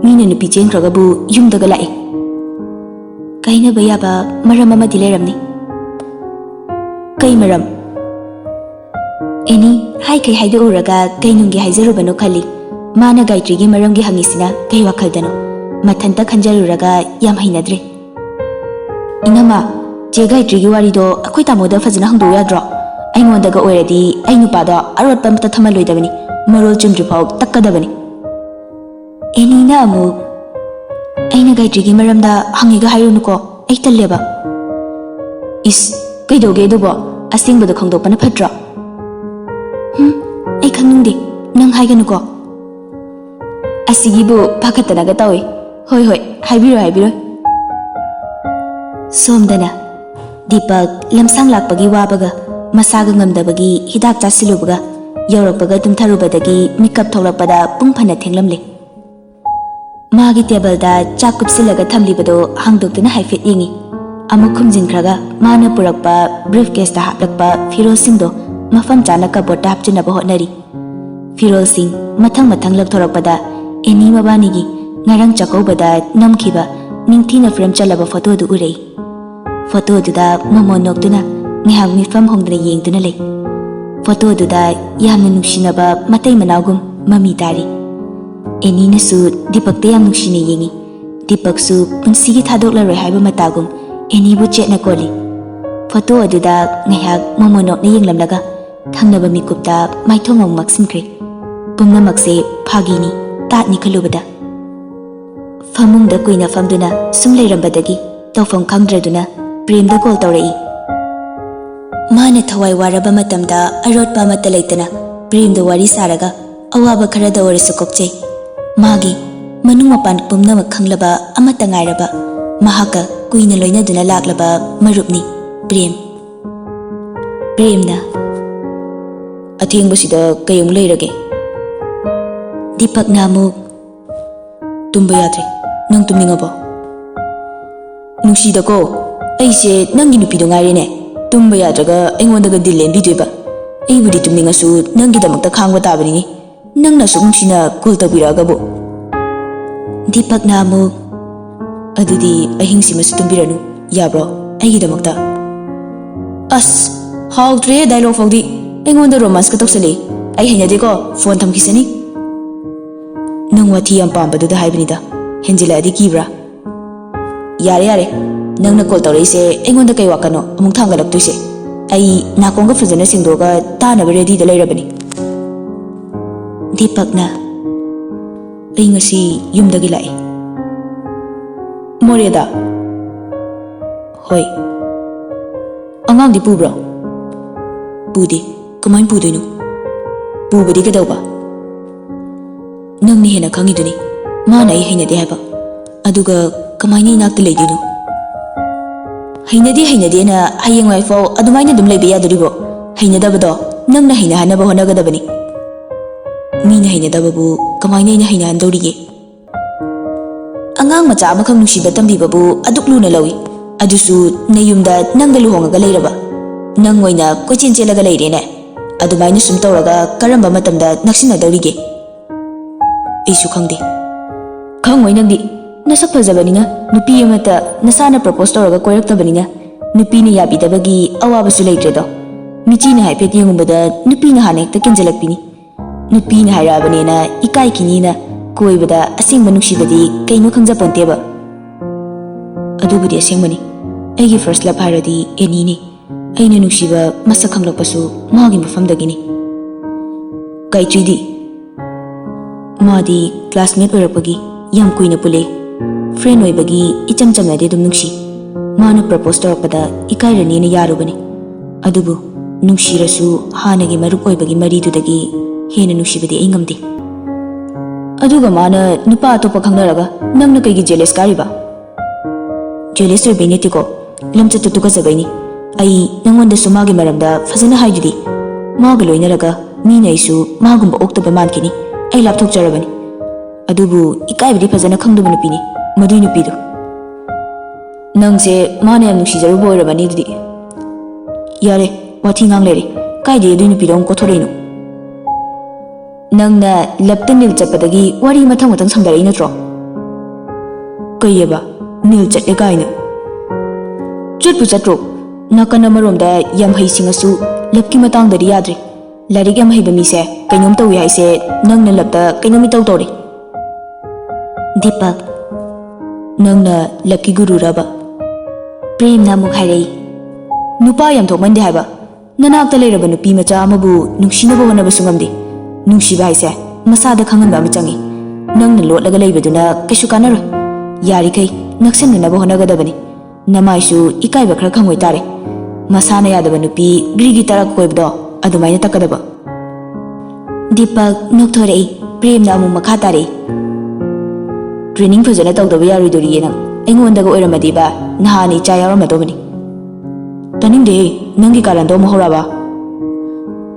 ꯃꯤꯅ ꯅꯨꯄꯤ ꯆꯦꯟꯈ꯭ꯔꯒꯕꯨ ꯌꯨꯝꯗꯒ ꯂꯥꯛꯑꯦ꯫" "ꯀꯥꯏꯅꯕ ꯌꯥꯕ ꯃꯔꯝ ꯑꯃꯗꯤ ꯂꯩꯔꯝꯅꯤ꯫" "ꯀꯩ ꯃꯔꯝ?" ꯑꯦꯅꯤ ꯍꯥꯏꯈꯩ ꯍꯥꯏꯗꯣꯛꯎꯔꯒ ꯀꯩ ꯅꯨꯡꯒꯤ ꯍꯥꯏꯖꯔꯨꯕꯅꯣ ꯈꯜꯂꯤ꯫ ꯃꯥꯅ ꯒꯥꯌꯇ꯭ꯔꯤꯒꯤ ꯃꯔꯝꯒꯤ ꯍꯪꯉꯤꯁꯤꯅ ꯀꯩ ꯋꯥꯈꯜꯗꯅꯣ? ꯃꯊꯟꯇ ꯈꯟꯖꯔꯨꯔꯒ ꯌꯥꯝ ꯍꯩꯅꯗ꯭ꯔꯦ꯫ "ꯏꯅꯝꯃ, ꯆꯦ ꯒꯥꯌꯇ꯭ꯔꯤꯒꯤ ꯋꯥꯔꯤꯗꯣ ꯑꯩꯈꯣꯏ ꯇꯥꯃꯣꯗ ꯐꯖꯅ ꯍꯪꯗꯣꯛꯎ ꯌꯥꯗ꯭ꯔꯣ? ꯑꯩꯉꯣꯟꯗꯒ ꯑꯣꯏꯔꯗꯤ ꯑꯩ ꯅꯨꯄꯥꯗꯣ ꯑꯔꯣꯠꯄ ꯑꯃꯇ ꯊꯝꯍꯜꯂꯣꯏꯗꯕꯅꯤ, ꯃꯔꯣꯜ ꯆꯨꯝꯗ꯭ꯔꯤꯐꯥꯎ ꯇꯛꯀꯗꯕꯅꯤ꯫ ꯑꯦꯅꯤꯅ ꯑꯃꯨꯛ, "ꯑꯩꯅ ꯒꯥꯌꯇ꯭ꯔꯤꯒꯤ ꯃꯔꯝꯗ ꯍꯪꯉꯤꯒ ꯍꯥꯏꯔꯨꯅꯨꯀꯣ, ꯑꯩ ꯇꯜꯂꯦꯕ꯫" "ꯏꯁ, ꯀꯩꯗꯧꯒꯦ ꯑꯗꯨꯕꯣ? ꯑꯁꯦꯡꯕꯗꯣ ꯈꯪꯗꯣꯛꯄꯅ ꯐꯠꯇ꯭ꯔꯣ?" "ꯍꯨꯝ, ꯑꯩ ꯈꯪꯅꯤꯡꯗꯦ, ꯅꯪ ꯍꯥꯏꯒꯅꯨꯀꯣ꯫" "ꯑꯁꯤꯒꯤꯕꯨ ꯄꯥꯈꯠꯇꯅꯒ ꯇꯧꯏ꯫ ꯍꯣꯏ, ꯍꯣꯏ, ꯍꯥꯏꯕꯤꯔꯣ, ꯍꯥꯏꯕꯤꯔꯣ꯫" ꯁꯣꯝꯗꯅ ꯗꯤꯄꯛ ꯂꯝꯁꯥꯡ ꯂꯥꯛꯄꯒꯤ ꯋꯥꯕꯒ ꯃꯁꯥꯒ ꯉꯝꯗꯕꯒꯤ ꯍꯤꯗꯥꯛ ꯆꯥꯁꯤꯜꯂꯨꯕꯒ ꯌꯧꯔꯛꯄꯒ ꯇꯨꯝꯊꯔꯨꯕꯗꯒꯤ ꯃꯤꯀꯞ ꯊꯣꯛꯂꯛꯄꯗ ꯄꯨꯡ ꯐꯅ ꯊꯦꯡꯂꯝꯂꯦ꯫ ꯃꯥꯒꯤ ꯇꯦꯕꯜꯗ ꯆꯥꯛ ꯀꯨꯞꯁꯤꯜꯂꯒ ꯊꯝꯂꯤꯕꯗꯨ ꯍꯥꯡꯗꯣꯛꯇꯨꯅ ꯍꯥꯏꯐꯦꯠ ꯌꯦꯡꯉꯤ꯫ ꯑꯃꯨꯛ ꯈꯨꯝꯖꯤꯟꯈ꯭ꯔꯒ ꯃꯥꯅ ꯄꯨꯔꯛꯄ ꯕ꯭ꯔꯤꯐ ꯀꯦꯁꯇ ꯍꯥꯞꯂꯛꯄ ꯐꯤꯔꯣꯜꯁꯤꯡꯗꯣ ꯃꯐꯝ ꯆꯥꯅ ꯀꯕꯣꯔꯗꯇ ꯍꯥꯞꯆꯤꯟꯅꯕ ꯍꯣꯠꯅꯔꯤ꯫ ꯐꯤꯔꯣꯜꯁꯤꯡ ꯃꯊꯪ ꯃꯊꯪ ꯂꯧꯊꯣꯔꯛꯄꯗ ꯑꯦꯅꯤ ꯃꯕꯥꯅꯤꯒꯤ ꯉꯔꯥꯡ ꯆꯥꯛꯀꯧꯕꯗ ꯅꯝꯈꯤꯕ ꯅꯤꯡꯊꯤꯅ ꯐ꯭ꯔꯦꯝ ꯆꯜꯂꯕ ꯐꯣꯇꯣꯗꯨ ꯎꯔꯛꯏ꯫ ꯐꯣꯇꯣꯗꯨꯗ ꯃꯣꯃꯣꯟ ꯅꯣꯛꯇꯨꯅ ꯉꯥꯏꯍꯥꯛ ꯃꯤꯠꯐꯝ ꯍꯣꯡꯗꯅ ꯌꯦꯡꯗꯨꯅ ꯂꯩ꯫ ꯐꯣꯇꯣꯗꯨꯗ ꯌꯥꯝꯅ ꯅꯨꯡꯁꯤꯅꯕ ꯃꯇꯩ ꯃꯅꯥꯎꯒꯨꯝ ꯃꯃꯤ ꯇꯥꯔꯤ꯫ ꯑꯦꯅꯤꯅꯁꯨ ꯗꯤꯄꯛꯇ ꯌꯥꯝ ꯅꯨꯡꯁꯤꯅ ꯌꯦꯡꯉꯤ꯫ ꯗꯤꯄꯛꯁꯨ ꯄꯨꯟꯁꯤꯒꯤ ꯊꯥꯗꯣꯛꯂꯔꯣꯏ ꯍꯥꯏꯕ ꯃꯇꯥꯒꯨꯝ ꯑꯦꯅꯤꯕꯨ ꯆꯦꯠꯅ ꯀꯣꯜꯂꯤ꯫ ꯐꯣꯇꯣ ꯑꯗꯨꯗ ꯉꯥꯏꯍꯥꯛ ꯃꯣꯃꯣꯟ ꯅꯣꯛꯅ ꯌꯦꯡꯂꯝꯂꯒ ꯊꯪꯅꯕ ꯃꯤꯀꯨꯞꯇ ꯃꯥꯏꯊꯣꯡ ꯑꯃꯨꯛ ꯃꯛꯁꯤꯟꯈ꯭ꯔꯦ꯫ ꯄꯨꯝꯅꯃꯛꯁꯦ ꯐꯥꯒꯤꯅꯤ, ꯇꯥꯠꯅꯤ ꯈꯜꯂꯨꯕꯗ꯫ ꯐꯃꯨꯡꯗ ꯀꯨꯏꯅ ꯐꯝꯗꯨꯅ ꯁꯨꯝ ꯂꯩꯔꯝꯕꯗꯒꯤ ꯇꯧꯐꯝ ꯈꯪꯗ꯭ꯔꯗꯨꯅ ꯄ꯭ꯔꯦꯝꯗ ꯀꯣꯜ ꯇꯧꯔꯛꯏ꯫ ꯃꯥꯅ ꯊꯋꯥꯏ ꯋꯥꯔꯕ ꯃꯇꯝꯗ ꯑꯔꯣꯠꯄ ꯑꯃꯠꯇ ꯂꯩꯇꯅ ꯄ꯭ꯔꯦꯝꯗ ꯋꯥꯔꯤ ꯁꯥꯔꯒ ꯑꯋꯥꯕ ꯈꯔꯗ ꯑꯣꯏꯔꯁꯨ ꯀꯣꯛꯆꯩ꯫ ꯃꯥꯒꯤ ꯃꯅꯨꯡ ꯃꯄꯥꯟ ꯄꯨꯝꯅꯃꯛ ꯈꯪꯂꯕ ꯑꯃꯠꯇ ꯉꯥꯏꯔꯕ ꯃꯍꯥꯛꯀ ꯀꯨꯏꯅ ꯂꯣꯏꯅꯗꯨꯅ ꯂꯥꯛꯂꯕ ꯃꯔꯨꯞꯅꯤ ꯄ꯭ꯔꯦꯝ꯫ ꯄ꯭ꯔꯦꯝꯅ, "ꯑꯊꯦꯡꯕꯁꯤꯗ ꯀꯩ ꯑꯃꯨꯛ ꯂꯩꯔꯒꯦ?" ꯗꯤꯄꯛꯅ ꯑꯃꯨꯛ, "ꯇꯨꯝꯕ ꯌꯥꯗ꯭ꯔꯦ꯫ ꯅꯪ ꯇꯨꯝꯅꯤꯡꯉꯕꯣ?" "ꯅꯨꯡꯁꯤꯗꯀꯣ, ꯑꯩꯁꯦ ꯅꯪꯒꯤ ꯅꯨꯄꯤꯗꯣ ꯉꯥꯏꯔꯦꯅꯦ꯫ ꯇꯨꯝꯕ ꯌꯥꯗ꯭ꯔꯒ ꯑꯩꯉꯣꯟꯗꯒ ꯗꯤꯜ ꯂꯦꯟꯕꯤꯗꯣꯏꯕ? ꯑꯩꯕꯨꯗꯤ ꯇꯨꯝꯅꯤꯡꯉꯁꯨ ꯅꯪꯒꯤꯗꯃꯛꯇ ꯈꯥꯡꯕ ꯇꯥꯕꯅꯤꯅꯦ꯫ ꯅꯪꯅ ꯑꯁꯨꯛ ꯅꯨꯡꯁꯤꯅ ꯀꯣꯜ ꯇꯧꯕꯤꯔꯛꯑꯒꯕꯨ꯫" ꯗꯤꯄꯛꯅ ꯑꯃꯨꯛ, "ꯑꯗꯨꯗꯤ ꯑꯍꯤꯡꯁꯤꯃꯁꯨ ꯇꯨꯝꯕꯤꯔꯅꯨ, ꯌꯥꯕ꯭ꯔꯣ? ꯑꯩꯒꯤꯗꯃꯛꯇ꯫" ꯑꯁ, ꯍꯥꯎꯇ꯭ꯔꯦ ꯗꯥꯏꯂꯣꯛ ꯐꯥꯎꯗꯤ꯫ ꯑꯩꯉꯣꯟꯗ ꯔꯣꯃꯥꯟꯁꯀ ꯇꯧꯁꯜꯂꯛꯏ꯫ ꯑꯩ ꯍꯩꯅꯗꯦꯀꯣ, ꯐꯣꯟ ꯊꯝꯈꯤꯁꯅꯤ꯫ "ꯅꯪ ꯋꯥꯊꯤ ꯌꯥꯝ ꯄꯥꯝꯕꯗꯨꯗ ꯍꯥꯏꯕꯅꯤꯗ, ꯍꯦꯟꯖꯤꯜꯂꯛꯑꯗꯤ ꯀꯤꯕ꯭ꯔꯥ?" "ꯌꯥꯔꯦ, ꯌꯥꯔꯦ, ꯅꯪꯅ ꯀꯣꯜ ꯇꯧꯔꯛꯏꯁꯦ ꯑꯩꯉꯣꯟꯗ ꯀꯩ ꯋꯥꯈꯜꯅꯣ ꯑꯃꯨꯛ ꯊꯥꯡꯒꯠꯂꯛꯇꯣꯏꯁꯦ?" ꯑꯩ ꯅꯥꯀꯣꯡꯒ ꯐꯖꯅ ꯁꯦꯡꯗꯣꯛꯑꯒ ꯇꯥꯅꯕ ready ꯗ ꯂꯩꯔꯕꯅꯤ꯫ ꯗꯤꯄꯛꯅ, "ꯑꯩ ꯉꯁꯤ ꯌꯨꯝꯗꯒꯤ ꯂꯥꯛꯑꯦ꯫" "ꯃꯣꯔꯦꯗ?" "ꯍꯣꯏ꯫" "ꯑꯉꯥꯡꯗꯤ ꯄꯨꯕ꯭ꯔꯣ?" "ꯄꯨꯗꯦ꯫ ꯀꯃꯥꯏꯅ ꯄꯨꯗꯣꯏꯅꯣ?" "ꯄꯨꯕꯗꯤ ꯀꯩꯗꯧꯕ? ꯅꯪꯅ ꯍꯦꯟꯅ ꯈꯪꯉꯤꯗꯨꯅꯤ ꯃꯥꯅ ꯑꯩ ꯍꯩꯅꯗꯦ ꯍꯥꯏꯕ꯫ ꯑꯗꯨꯒ ꯀꯃꯥꯏꯅ ꯏꯅꯥꯛꯇ ꯂꯩꯗꯣꯏꯅꯣ?" "ꯍꯩꯅꯗꯦ ꯍꯩꯅꯗꯦꯅ ꯍꯌꯦꯡꯋꯥꯏꯐꯥꯎ ꯑꯗꯨꯃꯥꯏꯅ ꯑꯗꯨꯝ ꯂꯩꯕ ꯌꯥꯗꯣꯔꯤꯕꯣ? ꯍꯩꯅꯗꯕꯗꯣ ꯅꯪꯅ ꯍꯩꯅꯍꯟꯅꯕ ꯍꯣꯠꯅꯒꯗꯕꯅꯤ꯫ ꯃꯤꯅ ꯍꯩꯅꯗꯕꯕꯨ ꯀꯃꯥꯏꯅ ꯑꯩꯅ ꯍꯩꯅꯍꯟꯗꯧꯔꯤꯒꯦ? ꯑꯉꯥꯡ ꯃꯆꯥ ꯑꯃꯈꯛ ꯅꯨꯡꯁꯤꯕ ꯇꯝꯕꯤꯕꯕꯨ ꯑꯗꯨꯛ ꯂꯨꯅ ꯂꯧꯏ꯫ ꯑꯗꯨꯁꯨ ꯅꯌꯨꯝꯗ ꯅꯪꯒ ꯂꯨꯍꯣꯡꯉꯒ ꯂꯩꯔꯕ꯫ ꯅꯪ ꯑꯣꯏꯅ ꯀꯣꯏꯆꯦꯟ ꯆꯦꯜꯂꯒ ꯂꯩꯔꯦꯅꯦ꯫ ꯑꯗꯨꯃꯥꯏꯅ ꯁꯨꯝ ꯇꯧꯔꯒ ꯀꯔꯝꯕ ꯃꯇꯝꯗ ꯅꯛꯁꯤꯟꯅꯗꯧꯔꯤꯒꯦ?" "ꯑꯩꯁꯨ ꯈꯪꯗꯦ꯫" "ꯈꯪꯉꯣꯏ ꯅꯪꯗꯤ꯫ ꯅꯁꯛ ꯐꯖꯕꯅꯤꯅ, ꯅꯨꯄꯤ ꯑꯃꯠꯇ ꯅꯁꯥꯅ propose ꯇꯧꯔꯒ ꯀꯣꯏꯔꯛꯇꯕꯅꯤꯅ, ꯅꯨꯄꯤꯅ ꯌꯥꯕꯤꯗꯕꯒꯤ ꯑꯋꯥꯕꯁꯨ ꯂꯩꯇ꯭ꯔꯦꯗꯣ꯫ ꯃꯤꯆꯤꯅ ꯍꯥꯏꯐꯦꯠ ꯌꯦꯡꯉꯨꯕꯗ ꯅꯨꯄꯤꯅ ꯍꯥꯟꯅ ꯍꯦꯛꯇ ꯀꯦꯟꯖꯜꯂꯛꯄꯤꯅꯤ꯫ ꯅꯨꯄꯤꯅ ꯍꯥꯏꯔꯛꯑꯕꯅꯦꯅ ꯏꯀꯥꯏꯈꯤꯅꯤꯅ ꯀꯣꯏꯕꯗ ꯑꯁꯦꯡꯕ ꯅꯨꯡꯁꯤꯕꯗꯤ ꯀꯩꯅꯣ ꯈꯪꯖꯄꯣꯟꯇꯦꯕ꯫" "ꯑꯗꯨꯕꯨꯗꯤ ꯑꯁꯦꯡꯕꯅꯤ꯫ ꯑꯩꯒꯤ first love ꯍꯥꯏꯔꯗꯤ ꯑꯦꯅꯤꯅꯤ꯫ ꯑꯩꯅ ꯅꯨꯡꯁꯤꯕ ꯃꯁꯛ ꯈꯪꯂꯛꯄꯁꯨ ꯃꯥꯒꯤ ꯃꯐꯝꯗꯒꯤꯅꯤ꯫" "ꯒꯥꯌꯇ꯭ꯔꯤꯗꯤ?" "ꯃꯥꯗꯤ classmate ꯑꯣꯏꯔꯛꯄꯒꯤ ꯌꯥꯝ ꯀꯨꯏꯅ ꯄꯨꯜꯂꯦ꯫ Friend ꯑꯣꯏꯕꯒꯤ ꯏꯆꯝ ꯆꯝꯅꯗꯤ ꯑꯗꯨꯝ ꯅꯨꯡꯁꯤ꯫ ꯃꯥꯅ propose ꯇꯧꯔꯛꯄꯗ ꯏꯀꯥꯏꯔꯅꯤꯅ ꯌꯥꯔꯨꯕꯅꯤ꯫ ꯑꯗꯨꯕꯨ ꯅꯨꯡꯁꯤꯔꯁꯨ ꯍꯥꯟꯅꯒꯤ ꯃꯔꯨꯞ ꯑꯣꯏꯕꯒꯤ ꯃꯔꯤꯗꯨꯗꯒꯤ ꯍꯦꯟꯅ ꯅꯨꯡꯁꯤꯕꯗꯤ ꯑꯩ ꯉꯝꯗꯦ꯫" "ꯑꯗꯨꯒ ꯃꯥꯅ ꯅꯨꯄꯥ ꯑꯇꯣꯞꯄ ꯈꯪꯅꯔꯒ ꯅꯪꯅ ꯀꯩꯒꯤ jealous ꯀꯥꯔꯤꯕ?" "Jealous ꯑꯣꯏꯕꯩ ꯅꯠꯇꯦꯀꯣ, ꯂꯝꯆꯠꯇ ꯇꯨꯀꯠꯆꯕꯩꯅꯤ꯫ ꯑꯩ ꯅꯪꯉꯣꯟꯗꯁꯨ ꯃꯥꯒꯤ ꯃꯔꯝꯗ ꯐꯖꯅ ꯍꯥꯏꯗꯨꯗꯤ꯫ ꯃꯥꯒ ꯂꯣꯏꯅꯔꯒ ꯃꯤꯅ ꯑꯩꯁꯨ ꯃꯥꯒꯨꯝꯕ ꯑꯣꯛꯇꯕ ꯃꯥꯟꯈꯤꯅꯤ꯫ ꯑꯩ ꯂꯥꯞꯊꯣꯛꯆꯔꯕꯅꯤ꯫ ꯑꯗꯨꯕꯨ ꯏꯀꯥꯏꯕꯗꯤ ꯐꯖꯅ ꯈꯪꯗꯕ ꯅꯨꯄꯤꯅꯤ ꯃꯗꯨꯏ ꯅꯨꯄꯤꯗꯣ꯫" "ꯅꯪꯁꯦ ꯃꯥꯅ ꯌꯥꯝ ꯅꯨꯡꯁꯤꯖꯔꯨꯕ ꯑꯣꯏꯔꯝꯃꯅꯤ ꯑꯗꯨꯗꯤ꯫" "ꯌꯥꯔꯦ, ꯋꯥꯊꯤ ꯉꯥꯡ ꯂꯩꯔꯦ꯫ ꯀꯥꯏꯗꯩ ꯑꯗꯨꯏ ꯅꯨꯄꯤꯗꯣ ꯑꯃꯨꯛ ꯀꯣꯊꯣꯔꯛꯏꯅꯣ?" "ꯅꯪꯅ loveꯇ ꯅꯤꯜ ꯆꯠꯄꯗꯒꯤ ꯋꯥꯔꯤ ꯃꯊꯪ ꯃꯊꯪ ꯁꯥꯡꯗꯔꯛꯏ ꯅꯠꯇ꯭ꯔꯣ?" "ꯀꯩꯑꯕ? ꯅꯤꯜ ꯆꯠꯂꯦ ꯀꯥꯏꯅ?" "ꯆꯠꯄꯨ ꯆꯠꯇ꯭ꯔꯣ? ꯅꯥꯀꯟ ꯑꯃꯔꯣꯝꯗ ꯌꯥꯝ ꯍꯩ ꯁꯤꯡꯉꯁꯨ loveꯀꯤ ꯃꯇꯥꯡꯗꯗꯤ ꯌꯥꯗ꯭ꯔꯦ꯫ ꯂꯥꯏꯔꯤꯛ ꯌꯥꯝ ꯍꯩꯕ ꯃꯤꯁꯦ ꯀꯩꯅꯣꯝ ꯇꯧꯏ ꯍꯥꯏꯁꯦ ꯅꯪꯅ loveꯇ ꯀꯩꯅꯣꯝ ꯏꯇꯧ ꯇꯧꯔꯦ꯫" "ꯗꯤꯄꯛ, ꯅꯪꯅ loveꯀꯤ ꯒꯨꯔꯨꯔꯕ?" ꯄ꯭ꯔꯦꯝꯅ ꯑꯃꯨꯛ ꯍꯥꯏꯔꯛꯏ꯫ ꯅꯨꯄꯥ ꯌꯥꯝ ꯊꯣꯛꯃꯟꯗꯦ ꯍꯥꯏꯕ꯫ ꯅꯅꯥꯛꯇ ꯂꯩꯔꯕ ꯅꯨꯄꯤ ꯃꯆꯥ ꯑꯃꯕꯨ ꯅꯨꯡꯁꯤꯅꯕ ꯍꯣꯠꯅꯕꯁꯨ ꯉꯝꯗꯦ꯫ ꯅꯨꯡꯁꯤꯕ ꯍꯥꯏꯁꯦ ꯃꯁꯥꯗ ꯈꯪꯍꯟꯕ ꯑꯃ ꯆꯪꯏ꯫ ꯅꯪꯅ ꯂꯣꯠꯂꯒ ꯂꯩꯕꯗꯨꯅ ꯀꯩꯁꯨ ꯀꯥꯟꯅꯔꯣꯏ꯫ ꯌꯥꯔꯤꯈꯩ ꯅꯛꯁꯟꯅꯅꯕ ꯍꯣꯠꯅꯒꯗꯕꯅꯤ꯫ ꯅꯃꯥꯏꯁꯨ ꯏꯀꯥꯏꯕ ꯈꯔ ꯈꯪꯉꯣꯏ ꯇꯥꯔꯦ꯫ ꯃꯁꯥꯅ ꯌꯥꯗꯕ ꯅꯨꯄꯤ ꯒ꯭ꯔꯤꯒꯤ ꯇꯔꯥ ꯀꯣꯏꯕꯗꯣ ꯑꯗꯨꯃꯥꯏꯅ ꯇꯛꯀꯗꯕ꯫ ꯗꯤꯄꯛ ꯅꯣꯛꯊꯣꯔꯛꯏ꯫ ꯄ꯭ꯔꯦꯝꯅ ꯑꯃꯨꯛ ꯃꯈꯥ ꯇꯥꯔꯛꯏ꯫ "ꯇ꯭ꯔꯦꯅꯤꯡ ꯐꯖꯅ ꯇꯧꯗꯕ ꯌꯥꯔꯣꯏꯗꯣꯔꯤꯌꯦ ꯅꯪ꯫ ꯑꯩꯉꯣꯟꯗꯒ ꯑꯣꯏꯔꯝꯃꯗꯤꯕ ꯅꯍꯥꯟꯅ ꯏꯆꯥ ꯌꯥꯎꯔꯝꯃꯗꯧꯕꯅꯤ꯫" "ꯇꯥꯅꯤꯡꯗꯦꯍꯦ, ꯅꯪꯒꯤ ꯀꯥꯔꯟꯗꯣ ꯑꯃꯨꯛ ꯍꯧꯔꯛꯑꯕ?"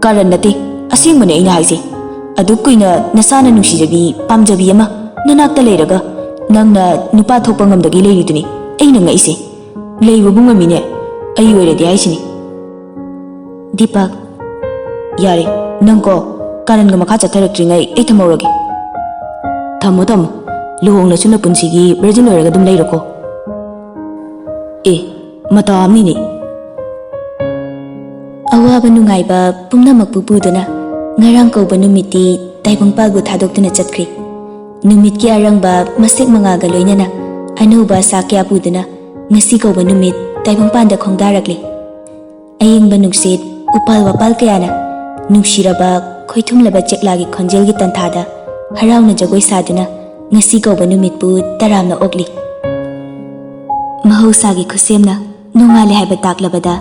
"ꯀꯥꯔꯟ ꯅꯠꯇꯦ, ꯑꯁꯦꯡꯕꯅꯦ ꯑꯩꯅ ꯍꯥꯏꯁꯦ꯫ ꯑꯗꯨꯛ ꯀꯨꯏꯅ ꯅꯁꯥꯅ ꯅꯨꯡꯁꯤꯖꯕꯤ, ꯄꯥꯝꯖꯕꯤ ꯑꯃ ꯅꯅꯥꯛꯇ ꯂꯩꯔꯒ ꯅꯪꯅ ꯅꯨꯄꯥ ꯊꯣꯛꯄ ꯉꯝꯗꯒꯩ ꯂꯩꯔꯤꯗꯨꯅꯤ ꯑꯩꯅ ꯉꯛꯏꯁꯦ꯫ ꯂꯩꯕꯕꯨ ꯉꯝꯃꯤꯅꯦ, ꯑꯩ ꯑꯣꯏꯔꯗꯤ ꯍꯥꯏꯁꯤꯅꯤ꯫" "ꯗꯤꯄꯛ, ꯌꯥꯔꯦ, ꯅꯪꯀꯣ ꯀꯥꯔꯟꯒ ꯃꯈꯥ ꯆꯠꯊꯔꯛꯇ꯭ꯔꯤꯉꯩ ꯑꯩ ꯊꯝꯍꯧꯔꯒꯦ꯫" "ꯊꯝꯃꯣ ꯊꯝꯃꯣ, ꯂꯨꯍꯣꯡꯂꯁꯨ ꯅꯄꯨꯟꯁꯤꯒꯤ virgin ꯑꯣꯏꯔꯒ ꯑꯗꯨꯝ ꯂꯩꯔꯣꯀꯣ꯫" "ꯑꯦ, ꯃꯇꯥ ꯑꯃꯅꯤꯅꯦ꯫" ꯑꯋꯥꯕ ꯅꯨꯡꯉꯥꯏꯕ ꯄꯨꯝꯅꯃꯛꯄꯨ ꯄꯨꯗꯨꯅ ꯉꯔꯥꯡ ꯀꯧꯕ ꯅꯨꯃꯤꯠꯇꯤ ꯇꯥꯏꯕꯪꯄꯥꯜꯕꯨ ꯊꯥꯗꯣꯛꯇꯨꯅ ꯆꯠꯈ꯭ꯔꯦ꯫ ꯅꯨꯃꯤꯠꯀꯤ ꯑꯔꯪꯕ ꯃꯁꯦꯛ ꯃꯉꯥꯜꯒ ꯂꯣꯏꯅꯅ ꯑꯅꯧꯕ ꯑꯁꯥ ꯀꯌꯥ ꯄꯨꯗꯨꯅ ꯉꯁꯤ ꯀꯧꯕ ꯅꯨꯃꯤꯠ ꯇꯥꯏꯕꯪꯄꯥꯟꯗ ꯈꯣꯡꯗꯥꯔꯛꯂꯦ꯫ ꯑꯌꯤꯡꯕ ꯅꯨꯡꯁꯤꯠ, ꯎꯄꯥꯜ ꯋꯥꯄꯥꯜ ꯀꯌꯥꯅ ꯅꯨꯡꯁꯤꯔꯕ ꯈꯣꯏꯊꯨꯝꯂꯕ ꯆꯦꯛꯂꯥꯒꯤ ꯈꯣꯟꯖꯦꯜꯒꯤ ꯇꯟꯊꯥꯗ ꯍꯔꯥꯎꯅ ꯖꯒꯣꯏ ꯁꯥꯗꯨꯅ ꯉꯁꯤ ꯀꯧꯕ ꯅꯨꯃꯤꯠꯄꯨ ꯇꯔꯥꯝꯅ ꯑꯣꯛꯂꯤ꯫ ꯃꯍꯧꯁꯥꯒꯤ ꯈꯨꯠꯁꯦꯝꯅ ꯅꯣꯡꯉꯥꯜꯂꯦ ꯍꯥꯏꯕ ꯇꯥꯛꯂꯕꯗ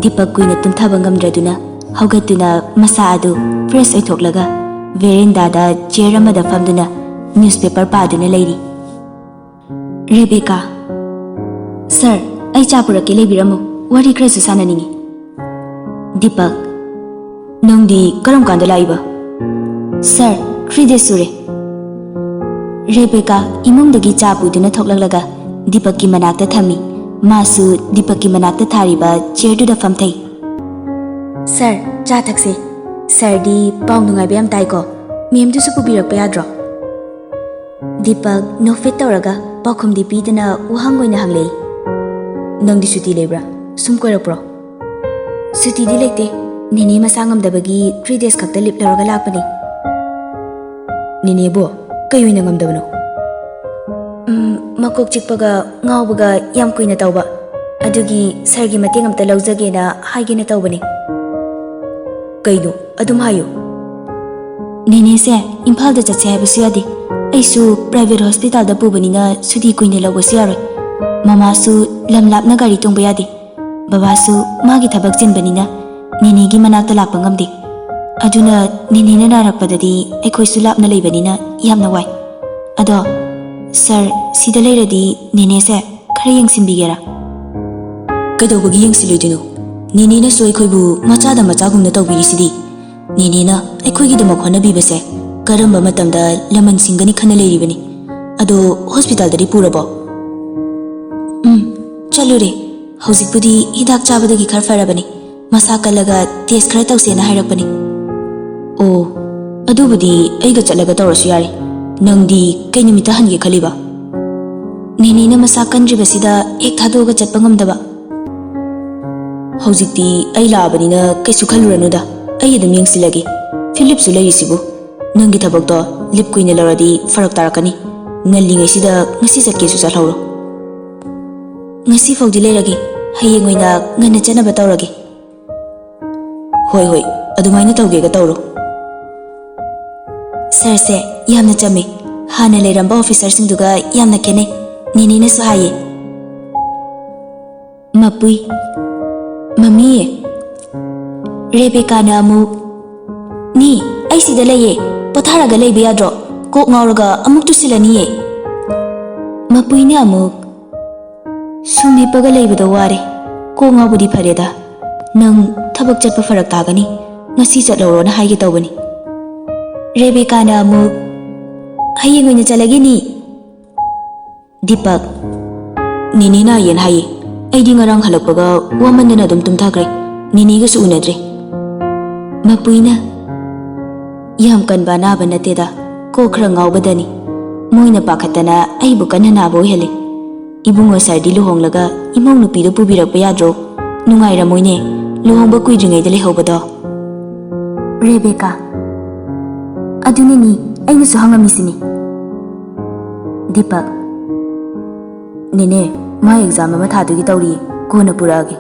ꯗꯤꯄꯛ ꯀꯨꯏꯅ ꯇꯨꯝꯊꯕ ꯉꯝꯗ꯭ꯔꯗꯨꯅ ꯍꯧꯒꯠꯇꯨꯅ ꯃꯁꯥ ꯑꯗꯨ fresh ꯑꯣꯏꯊꯣꯛꯂꯒ veranda ꯗ chair ꯑꯃꯗ ꯐꯝꯗꯨꯅ newspaper ꯄꯥꯗꯨꯅ ꯂꯩꯔꯤ꯫ ꯔꯦꯕꯦꯀꯥ꯫ "ꯁꯥꯔ, ꯑꯩ ꯆꯥ ꯄꯨꯔꯛꯀꯦ, ꯂꯩꯕꯤꯔꯝꯃꯨ꯫ ꯋꯥꯔꯤ ꯈꯔꯁꯨ ꯁꯥꯟꯅꯅꯤꯡꯉꯤ꯫" ꯗꯤꯄꯛ꯫ "ꯅꯪꯗꯤ ꯀꯔꯝ ꯀꯥꯟꯗ ꯂꯥꯛꯏꯕ?" "ꯁꯥꯔ, three days ꯁꯨꯔꯦ꯫" ꯔꯦꯕꯦꯀꯥ ꯏꯃꯨꯡꯗꯒꯤ ꯆꯥ ꯄꯨꯗꯨꯅ ꯊꯣꯛꯂꯛꯂꯒ ꯗꯤꯄꯛꯀꯤ ꯃꯅꯥꯛꯇ ꯊꯝꯃꯤ꯫ ꯃꯥꯁꯨ ꯗꯤꯄꯛꯀꯤ ꯃꯅꯥꯛꯇ ꯊꯥꯔꯤꯕ chair ꯗꯨꯗ ꯐꯝꯊꯩ꯫ "ꯁꯥꯔ, ꯆꯥ ꯊꯛꯁꯦ꯫ ꯁꯥꯔꯗꯤ ꯄꯥꯎ ꯅꯨꯡꯉꯥꯏꯕ ꯌꯥꯝ ꯇꯥꯏꯀꯣ? ꯃꯦꯝꯗꯨꯁꯨ ꯄꯨꯕꯤꯔꯛꯄ ꯌꯥꯗ꯭ꯔꯣ?" ꯗꯤꯄꯛ ꯅꯣꯛꯐꯦꯠ ꯇꯧꯔꯒ ꯄꯥꯎꯈꯨꯝꯗꯤ ꯄꯤꯗꯅ ꯋꯥꯍꯪ ꯑꯣꯏꯅ ꯍꯪꯂꯛꯏ꯫ "ꯅꯪꯗꯤ ꯁꯨꯇꯤ ꯂꯩꯕ꯭ꯔꯥ? ꯁꯨꯝ ꯀꯣꯏꯔꯛꯄ꯭ꯔꯣ?" "ꯁꯨꯇꯤꯗꯤ ꯂꯩꯇꯦ꯫ ꯅꯦꯅꯦ ꯃꯁꯥ ꯉꯝꯗꯕꯒꯤ three days ꯈꯛꯇ leave ꯂꯧꯔꯒ ꯂꯥꯛꯄꯅꯤ꯫" "ꯅꯦꯅꯦꯕꯨ ꯀꯩ ꯑꯣꯏꯅ ꯉꯝꯗꯕꯅꯣ?" "ꯎꯝ, ꯃꯀꯣꯛ ꯆꯤꯛꯄꯒ ꯉꯥꯎꯕꯒ ꯌꯥꯝ ꯀꯨꯏꯅ ꯇꯧꯕ, ꯑꯗꯨꯒꯤ ꯁꯥꯔꯒꯤ ꯃꯇꯦꯡ ꯑꯝꯇ ꯂꯧꯖꯒꯦꯅ ꯍꯥꯏꯒꯦꯅ ꯇꯧꯕꯅꯤ꯫ ꯀꯩꯅꯣ? ꯑꯗꯨꯝ ꯍꯥꯏꯌꯨ꯫ ꯅꯦꯅꯦꯁꯦ ꯏꯝꯐꯥꯜꯗ ꯆꯠꯁꯦ ꯍꯥꯏꯕꯁꯨ ꯌꯥꯗꯦ꯫ ꯑꯩꯁꯨ ꯄ꯭ꯔꯥꯏꯚꯦꯠ ꯍꯣꯁꯄꯤꯇꯥꯜꯗ ꯄꯨꯕꯅꯤꯅ ꯁꯨꯇꯤ ꯀꯨꯏꯅ ꯂꯧꯕꯁꯨ ꯌꯥꯔꯣꯏ꯫ ꯃꯃꯥꯁꯨ ꯂꯝ ꯂꯥꯞꯅ ꯒꯥꯔꯤ ꯇꯣꯡꯕ ꯌꯥꯗꯦ꯫ ꯕꯕꯥꯁꯨ ꯃꯥꯒꯤ ꯊꯕꯛ ꯆꯤꯟꯕꯅꯤꯅ ꯅꯦꯅꯦꯒꯤ ꯃꯅꯥꯛꯇ ꯂꯥꯛꯄ ꯉꯝꯗꯦ꯫ ꯑꯗꯨꯅ ꯅꯦꯅꯦꯅ ꯅꯥꯔꯛꯄꯗꯗꯤ ꯑꯩꯈꯣꯏꯁꯨ ꯂꯥꯞꯅ ꯂꯩꯕꯅꯤꯅ ꯌꯥꯝꯅ ꯋꯥꯏ꯫ ꯑꯗꯣ ꯁꯥꯔ, ꯁꯤꯗ ꯂꯩꯔꯗꯤ ꯅꯦꯅꯦꯁꯦ ꯈꯔ ꯌꯦꯡꯁꯤꯟꯕꯤꯒꯦꯔꯥ? ꯀꯩꯗꯧꯕꯒꯤ ꯌꯦꯡꯁꯤꯜꯂꯣꯏꯗꯣꯏꯅꯣ? ꯅꯦꯅꯦꯅꯁꯨ ꯑꯩꯈꯣꯏꯕꯨ ꯃꯆꯥꯗ ꯃꯆꯥꯒꯨꯝꯅ ꯇꯧꯕꯤꯔꯤꯁꯤꯗꯤ꯫ ꯅꯦꯅꯦꯅ ꯑꯩꯈꯣꯏꯒꯤꯗꯃꯛ ꯍꯣꯠꯅꯕꯤꯕꯁꯦ ꯀꯔꯝꯕ ꯃꯇꯝꯗ ꯂꯃꯟ ꯁꯤꯡꯒꯅꯤ ꯈꯟꯅ ꯂꯩꯔꯤꯕꯅꯤ꯫ ꯑꯗꯣ ꯍꯣꯁꯄꯤꯇꯥꯜꯗꯗꯤ ꯄꯨꯔꯕꯣ? ꯎꯝ, ꯆꯠꯂꯨꯔꯦ꯫ ꯍꯧꯖꯤꯛꯄꯨꯗꯤ ꯍꯤꯗꯥꯛ ꯆꯥꯕꯗꯒꯤ ꯈꯔ ꯐꯔꯕꯅꯤ꯫ ꯃꯁꯥ ꯀꯜꯂꯒ ꯇꯦꯁ ꯈꯔ ꯇꯧꯁꯦꯅ ꯍꯥꯏꯔꯛꯄꯅꯤ꯫ ꯑꯣ, ꯑꯗꯨꯕꯨꯗꯤ ꯑꯩꯒ ꯆꯠꯂꯒ ꯇꯧꯔꯁꯨ ꯌꯥꯔꯦ꯫ ꯅꯪꯗꯤ ꯀꯩ ꯅꯨꯃꯤꯠꯇ ꯍꯟꯒꯦ ꯈꯜꯂꯤꯕ? ꯅꯦꯅꯦꯅ ꯃꯁꯥ ꯀꯟꯗ꯭ꯔꯤꯕꯁꯤꯗ ꯍꯦꯛ ꯊꯥꯗꯣꯛꯑꯒ ꯆꯠꯄ ꯉꯝꯗꯕ꯫ ꯍꯧꯖꯤꯛꯇꯤ ꯑꯩ ꯂꯥꯛꯑꯕꯅꯤꯅ ꯀꯩꯁꯨ ꯈꯜꯂꯨꯔꯅꯨꯗ, ꯑꯩ ꯑꯗꯨꯝ ꯌꯦꯡꯁꯤꯜꯂꯒꯦ꯫ ꯐꯤꯂꯤꯞꯁꯨ ꯂꯩꯔꯤꯁꯤꯕꯨ꯫ ꯅꯪꯒꯤ ꯊꯕꯛꯇꯣ ꯂꯤꯞ ꯀꯨꯏꯅ ꯂꯧꯔꯗꯤ ꯐꯔꯛ ꯇꯥꯔꯛꯀꯅꯤ꯫ ꯉꯜꯂꯤꯉꯩꯁꯤꯗ ꯉꯁꯤ ꯆꯠꯀꯦꯁꯨ ꯆꯠꯍꯧꯔꯣ꯫ ꯉꯁꯤ ꯐꯥꯎꯗꯤ ꯂꯩꯔꯒꯦ, ꯍꯌꯦꯡ ꯑꯣꯏꯅ ꯉꯟꯅ ꯆꯠꯅꯕ ꯇꯧꯔꯒꯦ꯫ ꯍꯣꯏ, ꯍꯣꯏ, ꯑꯗꯨꯃꯥꯏꯅ ꯇꯧꯒꯦꯒ ꯇꯧꯔꯣ꯫ ꯁꯥꯔꯁꯦ ꯌꯥꯝꯅ ꯆꯝꯃꯦ꯫ ꯍꯥꯟꯅ ꯂꯩꯔꯝꯕ ꯑꯣꯐꯤꯁꯔꯁꯤꯡꯗꯨꯒ ꯌꯥꯝꯅ ꯈꯦꯠꯅꯩ꯫ ꯅꯦꯅꯦꯅꯁꯨ ꯍꯥꯏꯌꯦ꯫ ꯃꯄꯨꯏ, ꯃꯃꯤ, ꯔꯦꯕꯦꯀꯥꯅ ꯑꯃꯨꯛ, "ꯅꯤ, ꯑꯩ ꯁꯤꯗ ꯂꯩꯌꯦ, ꯄꯣꯊꯥꯔꯒ ꯂꯩꯕ ꯌꯥꯗ꯭ꯔꯣ? ꯀꯣꯛ ꯉꯥꯎꯔꯒ ꯑꯃꯨꯛ ꯇꯨꯁꯤꯜꯂꯅꯤꯌꯦ꯫" ꯃꯄꯨꯏꯅ ꯑꯃꯨꯛ, "ꯁꯨꯝ ꯍꯤꯞꯄꯒ ꯂꯩꯕꯗ ꯋꯥꯔꯦ, ꯀꯣꯛ ꯉꯥꯎꯕꯗꯤ ꯐꯔꯦꯗ꯫ ꯅꯪ ꯊꯕꯛ ꯆꯠꯄ ꯐꯔꯛ ꯇꯥꯒꯅꯤ, ꯉꯁꯤ ꯆꯠꯍꯧꯔꯣꯅ ꯍꯥꯏꯒꯦ ꯇꯧꯕꯅꯤ꯫" ꯔꯦꯕꯦꯀꯥꯅ ꯑꯃꯨꯛ, "ꯍꯌꯦꯡ ꯑꯣꯏꯅ ꯆꯠꯂꯒꯦ ꯅꯤ꯫" ꯗꯤꯄꯛ, "ꯅꯦꯅꯦ ꯅꯥꯏꯌꯦꯅ ꯍꯥꯏꯌꯦ꯫ ꯑꯩꯗꯤ ꯉꯔꯥꯡ ꯍꯜꯂꯛꯄꯒ ꯋꯥꯃꯟꯗꯅ ꯑꯗꯨꯝ ꯇꯨꯝꯊꯈ꯭ꯔꯦ꯫ ꯅꯦꯅꯦꯒꯁꯨ ꯎꯅꯗ꯭ꯔꯦ꯫" ꯃꯄꯨꯏꯅ, "ꯌꯥꯝ ꯀꯟꯕ ꯑꯅꯥꯕ ꯅꯠꯇꯦꯗ, ꯀꯣꯛ ꯈꯔ ꯉꯥꯎꯕꯗꯅꯤ꯫ ꯃꯣꯏꯅ ꯄꯥꯈꯠꯇꯅ ꯑꯩꯕꯨ ꯀꯟꯅ ꯅꯥꯕ ꯑꯣꯏꯍꯜꯂꯦ꯫ ꯏꯕꯨꯡꯉꯣ ꯁꯥꯔꯗꯤ ꯂꯨꯍꯣꯡꯂꯒ ꯏꯃꯧ ꯅꯨꯄꯤꯗꯨ ꯄꯨꯕꯤꯔꯛꯄ ꯌꯥꯗ꯭ꯔꯣ? ꯅꯨꯡꯉꯥꯏꯔꯝꯃꯣꯏꯅꯦ, ꯂꯨꯍꯣꯡꯕ ꯀꯨꯏꯗ꯭ꯔꯤꯉꯩꯗ ꯂꯩꯍꯧꯕꯗꯣ꯫" ꯔꯦꯕꯦꯀꯥ, "ꯑꯗꯨꯅꯤꯅꯤ, ꯑꯩꯅꯁꯨ ꯍꯪꯉꯝꯃꯤꯁꯤꯅꯤ꯫" ꯗꯤꯄꯛ, "ꯅꯦꯅꯦ, ꯃꯥ ꯑꯦꯛꯖꯥꯝ ꯑꯃ ꯊꯥꯗꯨꯒꯤ ꯇꯧꯔꯤꯌꯦ꯫ ꯀꯣꯟꯅ ꯄꯨꯔꯛꯑꯒꯦ꯫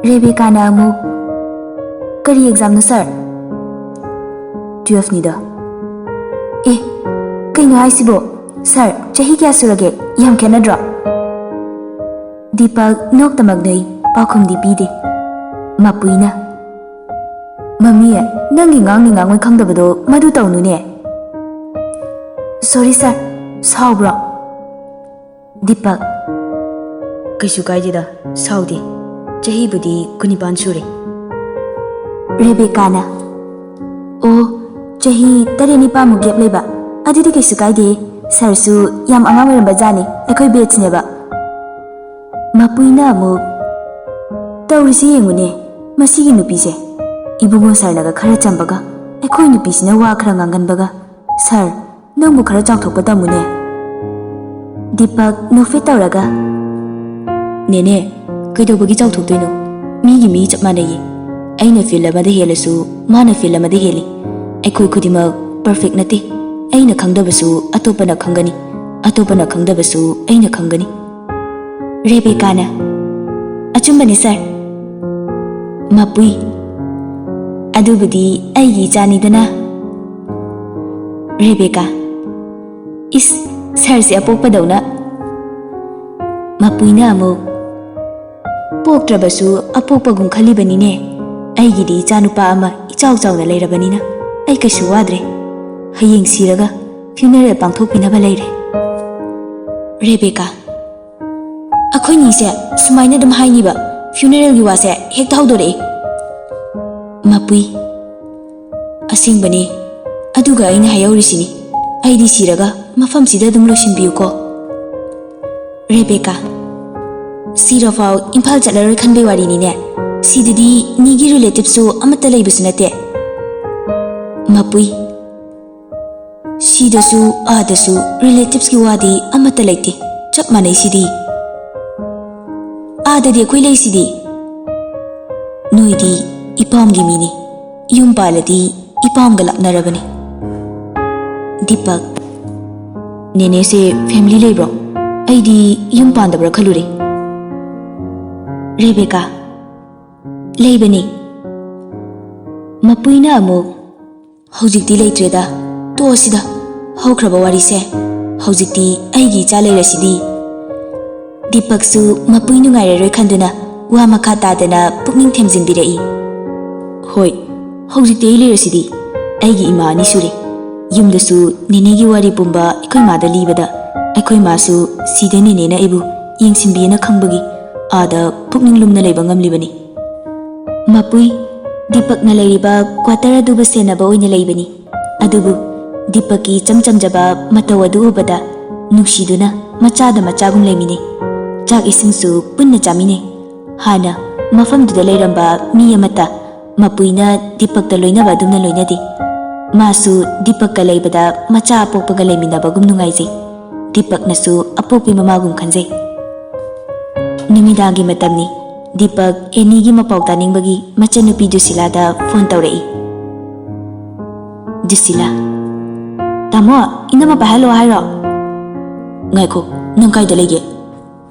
ꯔꯦꯕꯦꯀꯥꯅ ꯑꯃꯨꯛ, "ꯀꯔꯤ ꯑꯦꯛꯖꯥꯝꯅꯣ ꯁꯥꯔ?" "ꯇꯨꯌꯦꯜꯐꯅꯤꯗ꯫" "ꯑꯦ, ꯀꯩꯅꯣ ꯍꯥꯏꯁꯤꯕꯣ? ꯁꯥꯔ, ꯆꯍꯤ ꯀꯌꯥ ꯁꯨꯔꯒꯦ? ꯌꯥꯝ ꯈꯦꯠꯅꯗ꯭ꯔꯣ?" ꯗꯤꯄꯛ ꯅꯣꯛꯇꯃꯛ ꯅꯣꯛꯏ, ꯄꯥꯎꯈꯨꯝꯗꯤ ꯄꯤꯗꯦ꯫ ꯃꯄꯨꯏꯅ, "ꯃꯃꯤ, ꯅꯪꯒꯤ ꯉꯥꯡꯅꯤ ꯉꯥꯡꯉꯣꯏ ꯈꯪꯗꯕꯗꯣ ꯃꯗꯨ ꯇꯧꯅꯨꯅꯦ꯫" "ꯁꯣꯔꯤ ꯁꯥꯔ, ꯁꯥꯎꯕ꯭ꯔꯣ?" ꯗꯤꯄꯛ, "ꯀꯩꯁꯨ ꯀꯥꯏꯗꯦꯗ, ꯁꯥꯎꯗꯦ꯫ ꯆꯍꯤꯕꯨꯗꯤ ꯀꯨꯟꯅꯤꯄꯥꯟ ꯁꯨꯔꯦ꯫" ꯔꯦꯕꯦꯀꯥꯅ, "ꯑꯣ, ꯆꯍꯤ ꯇꯔꯦꯠ ꯅꯤꯄꯥꯟꯃꯨꯛ ꯒꯦꯞ ꯂꯩꯕ, ꯑꯗꯨꯗꯤ ꯀꯩꯁꯨ ꯀꯥꯏꯗꯦ꯫ ꯁꯥꯔꯁꯨ ꯌꯥꯝ ꯑꯉꯥꯡ ꯑꯣꯏꯔꯝꯕ ꯖꯥꯠꯅꯤ, ꯑꯩꯈꯣꯏ ꯕꯦꯠꯁꯅꯦꯕ꯫" ꯃꯄꯨꯏꯅ ꯑꯃꯨꯛ, "ꯇꯧꯔꯤꯁꯤ ꯌꯦꯡꯉꯨꯅꯦ, ꯃꯁꯤꯒꯤ ꯅꯨꯄꯤꯁꯦ꯫ ꯏꯕꯨꯡꯉꯣ ꯁꯥꯔꯅꯒ ꯈꯔ ꯆꯝꯕꯒ, ꯑꯩꯈꯣꯏ ꯅꯨꯄꯤꯁꯤꯅ ꯋꯥ ꯈꯔ ꯉꯥꯡꯒꯟꯕꯒ꯫ ꯁꯥꯔ, ꯅꯪꯕꯨ ꯈꯔ ꯆꯥꯎꯊꯣꯛꯄ ꯇꯝꯃꯨꯅꯦ꯫" ꯗꯤꯄꯛ ꯅꯣꯛꯐꯦꯠ ꯇꯧꯔꯒ, "ꯅꯦꯅꯦ, ꯀꯩꯗꯧꯕꯒꯤ ꯆꯥꯎꯊꯣꯛꯇꯣꯏꯅꯣ? ꯃꯤꯒꯤ ꯃꯤ ꯆꯞ ꯃꯥꯟꯅꯩꯌꯦ꯫ ꯑꯩꯅ ꯐꯤꯜ ꯑꯃꯗ ꯍꯦꯜꯂꯁꯨ ꯃꯥꯅ ꯐꯤꯜ ꯑꯃꯗ ꯍꯦꯜꯂꯤ꯫ ꯑꯩꯈꯣꯏ ꯈꯨꯗꯤꯡꯃꯛ ꯄꯔꯐꯦꯛ ꯅꯠꯇꯦ꯫ ꯑꯩꯅ ꯈꯪꯗꯕꯁꯨ ꯑꯇꯣꯞꯄꯅ ꯈꯪꯒꯅꯤ, ꯑꯇꯣꯞꯄꯅ ꯈꯪꯗꯕꯁꯨ ꯑꯩꯅ ꯈꯪꯒꯅꯤ꯫" ꯔꯦꯕꯦꯀꯥꯅ, "ꯑꯆꯨꯝꯕꯅꯤ ꯁꯥꯔ꯫" ꯃꯄꯨꯏ, "ꯑꯗꯨꯕꯨꯗꯤ ꯑꯩꯒꯤ ꯏꯆꯥꯅꯤꯗꯅ꯫" ꯔꯦꯕꯦꯀꯥ, "ꯏꯁ, ꯁꯥꯔꯁꯦ ꯑꯄꯣꯛꯄꯗꯧꯅ꯫" ꯃꯄꯨꯏꯅ ꯑꯃꯨꯛ, "ꯄꯣꯛꯇ꯭ꯔꯕꯁꯨ ꯑꯄꯣꯛꯄꯒꯨꯝ ꯈꯜꯂꯤꯕꯅꯤꯅꯦ꯫ ꯑꯩꯒꯤꯗꯤ ꯏꯆꯥꯅꯨꯄꯥ ꯑꯃ ꯏꯆꯥꯎ ꯆꯥꯎꯅ ꯂꯩꯔꯕꯅꯤꯅ ꯑꯩ ꯀꯩꯁꯨ ꯋꯥꯗ꯭ꯔꯦ꯫ ꯍꯌꯦꯡ ꯁꯤꯔꯒ ꯐ꯭ꯌꯨꯅꯔꯦꯜ ꯄꯥꯡꯊꯣꯛꯄꯤꯅꯕ ꯂꯩꯔꯦ꯫" ꯔꯦꯕꯦꯀꯥ, "ꯑꯩꯈꯣꯏꯅꯤꯁꯦ ꯁꯨꯃꯥꯏꯅ ꯑꯗꯨꯝ ꯍꯥꯏꯅꯤꯕ, ꯐ꯭ꯌꯨꯅꯔꯦꯜꯒꯤ ꯋꯥꯁꯦ ꯍꯦꯛꯇ ꯍꯧꯗꯣꯔꯛꯑꯦ꯫" ꯃꯄꯨꯏ, "ꯑꯁꯦꯡꯕꯅꯦ, ꯑꯗꯨꯒ ꯑꯩꯅ ꯍꯥꯏꯍꯧꯔꯤꯁꯤꯅꯤ, ꯑꯩꯗꯤ ꯁꯤꯔꯒ ꯃꯐꯝꯁꯤꯗ ꯑꯗꯨꯝ ꯂꯣꯏꯁꯤꯟꯕꯤꯌꯨꯀꯣ꯫" ꯔꯦꯕꯦꯀꯥ, "ꯁꯤꯔꯐꯥꯎ ꯏꯝꯐꯥꯜ ꯆꯠꯂꯔꯣꯏ ꯈꯟꯕꯩ ꯋꯥꯔꯤꯅꯤꯅꯦ꯫ ꯁꯤꯗꯗꯤ ꯅꯤꯒꯤ ꯔꯤꯂꯦꯇꯤꯚꯁꯨ ꯑꯃꯠꯇ ꯂꯩꯕꯁꯨ ꯅꯠꯇꯦ꯫" ꯃꯄꯨꯏ, "ꯁꯤꯗꯁꯨ ꯑꯥꯗꯁꯨ ꯔꯤꯂꯦꯇꯤꯚꯁꯀꯤ ꯋꯥꯗꯤ ꯑꯃꯠꯇ ꯂꯩꯇꯦ, ꯆꯞ ꯃꯥꯟꯅꯩ ꯁꯤꯗꯤ꯫ ꯑꯥꯗꯗꯤ ꯑꯩꯈꯣꯏ ꯂꯩꯁꯤꯗꯤ꯫ ꯅꯣꯏꯗꯤ ꯏꯄꯥꯝꯒꯤ ꯃꯤꯅꯤ, ꯌꯨꯝ ꯄꯥꯜꯂꯗꯤ ꯏꯄꯥꯝꯒ ꯂꯥꯞꯅꯔꯕꯅꯤ꯫" ꯗꯤꯄꯛ, "ꯅꯦꯅꯦꯁꯦ ꯐꯦꯃꯤꯂꯤ ꯂꯩꯕ꯭ꯔꯣ? ꯑꯩꯗꯤ ꯌꯨꯝ ꯄꯥꯟꯗꯕ꯭ꯔꯥ ꯈꯜꯂꯨꯔꯦ꯫" ꯔꯦꯕꯦꯀꯥ, ꯂꯩꯕꯅꯤ꯫ ꯃꯄꯨꯏꯅ ꯑꯃꯨꯛ, "ꯍꯧꯖꯤꯛꯇꯤ ꯂꯩꯇ꯭ꯔꯦꯗ, ꯇꯣꯛꯑꯁꯤꯗ, ꯍꯧꯈ꯭ꯔꯕ ꯋꯥꯔꯤꯁꯦ꯫ ꯍꯧꯖꯤꯛꯇꯤ ꯑꯩꯒꯤ ꯏꯆꯥ ꯂꯩꯔꯁꯤꯗꯤ꯫" ꯗꯤꯄꯛꯁꯨ ꯃꯄꯨꯏ ꯅꯨꯡꯉꯥꯏꯔꯔꯣꯏ ꯈꯟꯗꯨꯅ ꯋꯥ ꯃꯈꯥ ꯇꯥꯗꯅ ꯄꯨꯛꯅꯤꯡ ꯊꯦꯝꯖꯤꯟꯕꯤꯔꯛꯏ꯫ "ꯍꯣꯏ, ꯍꯧꯖꯤꯛꯇꯤ ꯑꯩ ꯂꯩꯔꯁꯤꯗꯤ꯫ ꯑꯩꯒꯤ ꯏꯃꯥ ꯑꯅꯤ ꯁꯨꯔꯦ꯫ ꯌꯨꯝꯗꯁꯨ ꯅꯦꯅꯦꯒꯤ ꯋꯥꯔꯤ ꯄꯨꯝꯕ ꯑꯩꯈꯣꯏ ꯃꯥꯗ ꯂꯤꯕꯗ, ꯑꯩꯈꯣꯏ ꯃꯥꯁꯨ ꯁꯤꯗ ꯅꯦꯅꯦꯅ ꯑꯩꯕꯨ ꯌꯦꯡꯁꯤꯟꯕꯤꯌꯦꯅ ꯈꯪꯕꯒꯤ ꯑꯥꯗ ꯄꯨꯛꯅꯤꯡ ꯂꯨꯝꯅ ꯂꯩꯕ ꯉꯝꯂꯤꯕꯅꯤ꯫" ꯃꯄꯨꯏ, ꯗꯤꯄꯛꯅ ꯂꯩꯔꯤꯕ ꯀ꯭ꯋꯥꯇꯔ ꯑꯗꯨꯕꯨ ꯁꯦꯟꯅꯕ ꯑꯣꯏꯅ ꯂꯩꯕꯅꯤ꯫ ꯑꯗꯨꯕꯨ ꯗꯤꯄꯛꯀꯤ ꯏꯆꯝ ꯆꯝꯖꯕ ꯃꯇꯧ ꯑꯗꯨ ꯎꯕꯗ ꯅꯨꯡꯁꯤꯗꯨꯅ ꯃꯆꯥꯗ ꯃꯆꯥꯒꯨꯝ ꯂꯩꯃꯤꯟꯅꯩ꯫ ꯆꯥꯛ ꯏꯁꯤꯡꯁꯨ ꯄꯨꯟꯅ ꯆꯥꯃꯤꯟꯅꯩ꯫ ꯍꯥꯟꯅ ꯃꯐꯝꯗꯨꯗ ꯂꯩꯔꯝꯕ ꯃꯤ ꯑꯃꯠꯇ ꯃꯄꯨꯏꯅ ꯗꯤꯄꯛꯇ ꯂꯣꯏꯅꯕ ꯑꯗꯨꯝꯅ ꯂꯣꯏꯅꯗꯦ꯫ ꯃꯥꯁꯨ ꯗꯤꯄꯛꯀ ꯂꯩꯕꯗ ꯃꯆꯥ ꯑꯄꯣꯛꯄꯒ ꯂꯩꯃꯤꯟꯅꯕꯒꯨꯝ ꯅꯨꯡꯉꯥꯏꯖꯩ꯫ ꯗꯤꯄꯛꯅꯁꯨ ꯑꯄꯣꯛꯄꯤ ꯃꯃꯥꯒꯨꯝ ꯈꯟꯖꯩ꯫ ꯅꯨꯃꯤꯗꯥꯡꯒꯤ ꯃꯇꯝꯅꯤ꯫ ꯗꯤꯄꯛ ꯑꯦꯅꯤꯒꯤ ꯃꯄꯥꯎ ꯇꯥꯅꯤꯡꯕꯒꯤ ꯃꯆꯟꯅꯨꯄꯤ ꯗꯨꯁꯤꯂꯥꯗ ꯐꯣꯟ ꯇꯧꯔꯛꯏ꯫ ꯗꯨꯁꯤꯂꯥ, "ꯇꯥꯃꯣ, ꯏꯅꯝꯃ ꯄꯥꯏꯍꯜꯂꯣ ꯍꯥꯏꯔꯣ?" "ꯉꯥꯏꯈꯣ, ꯅꯪ ꯀꯥꯏꯗ ꯂꯩꯒꯦ?"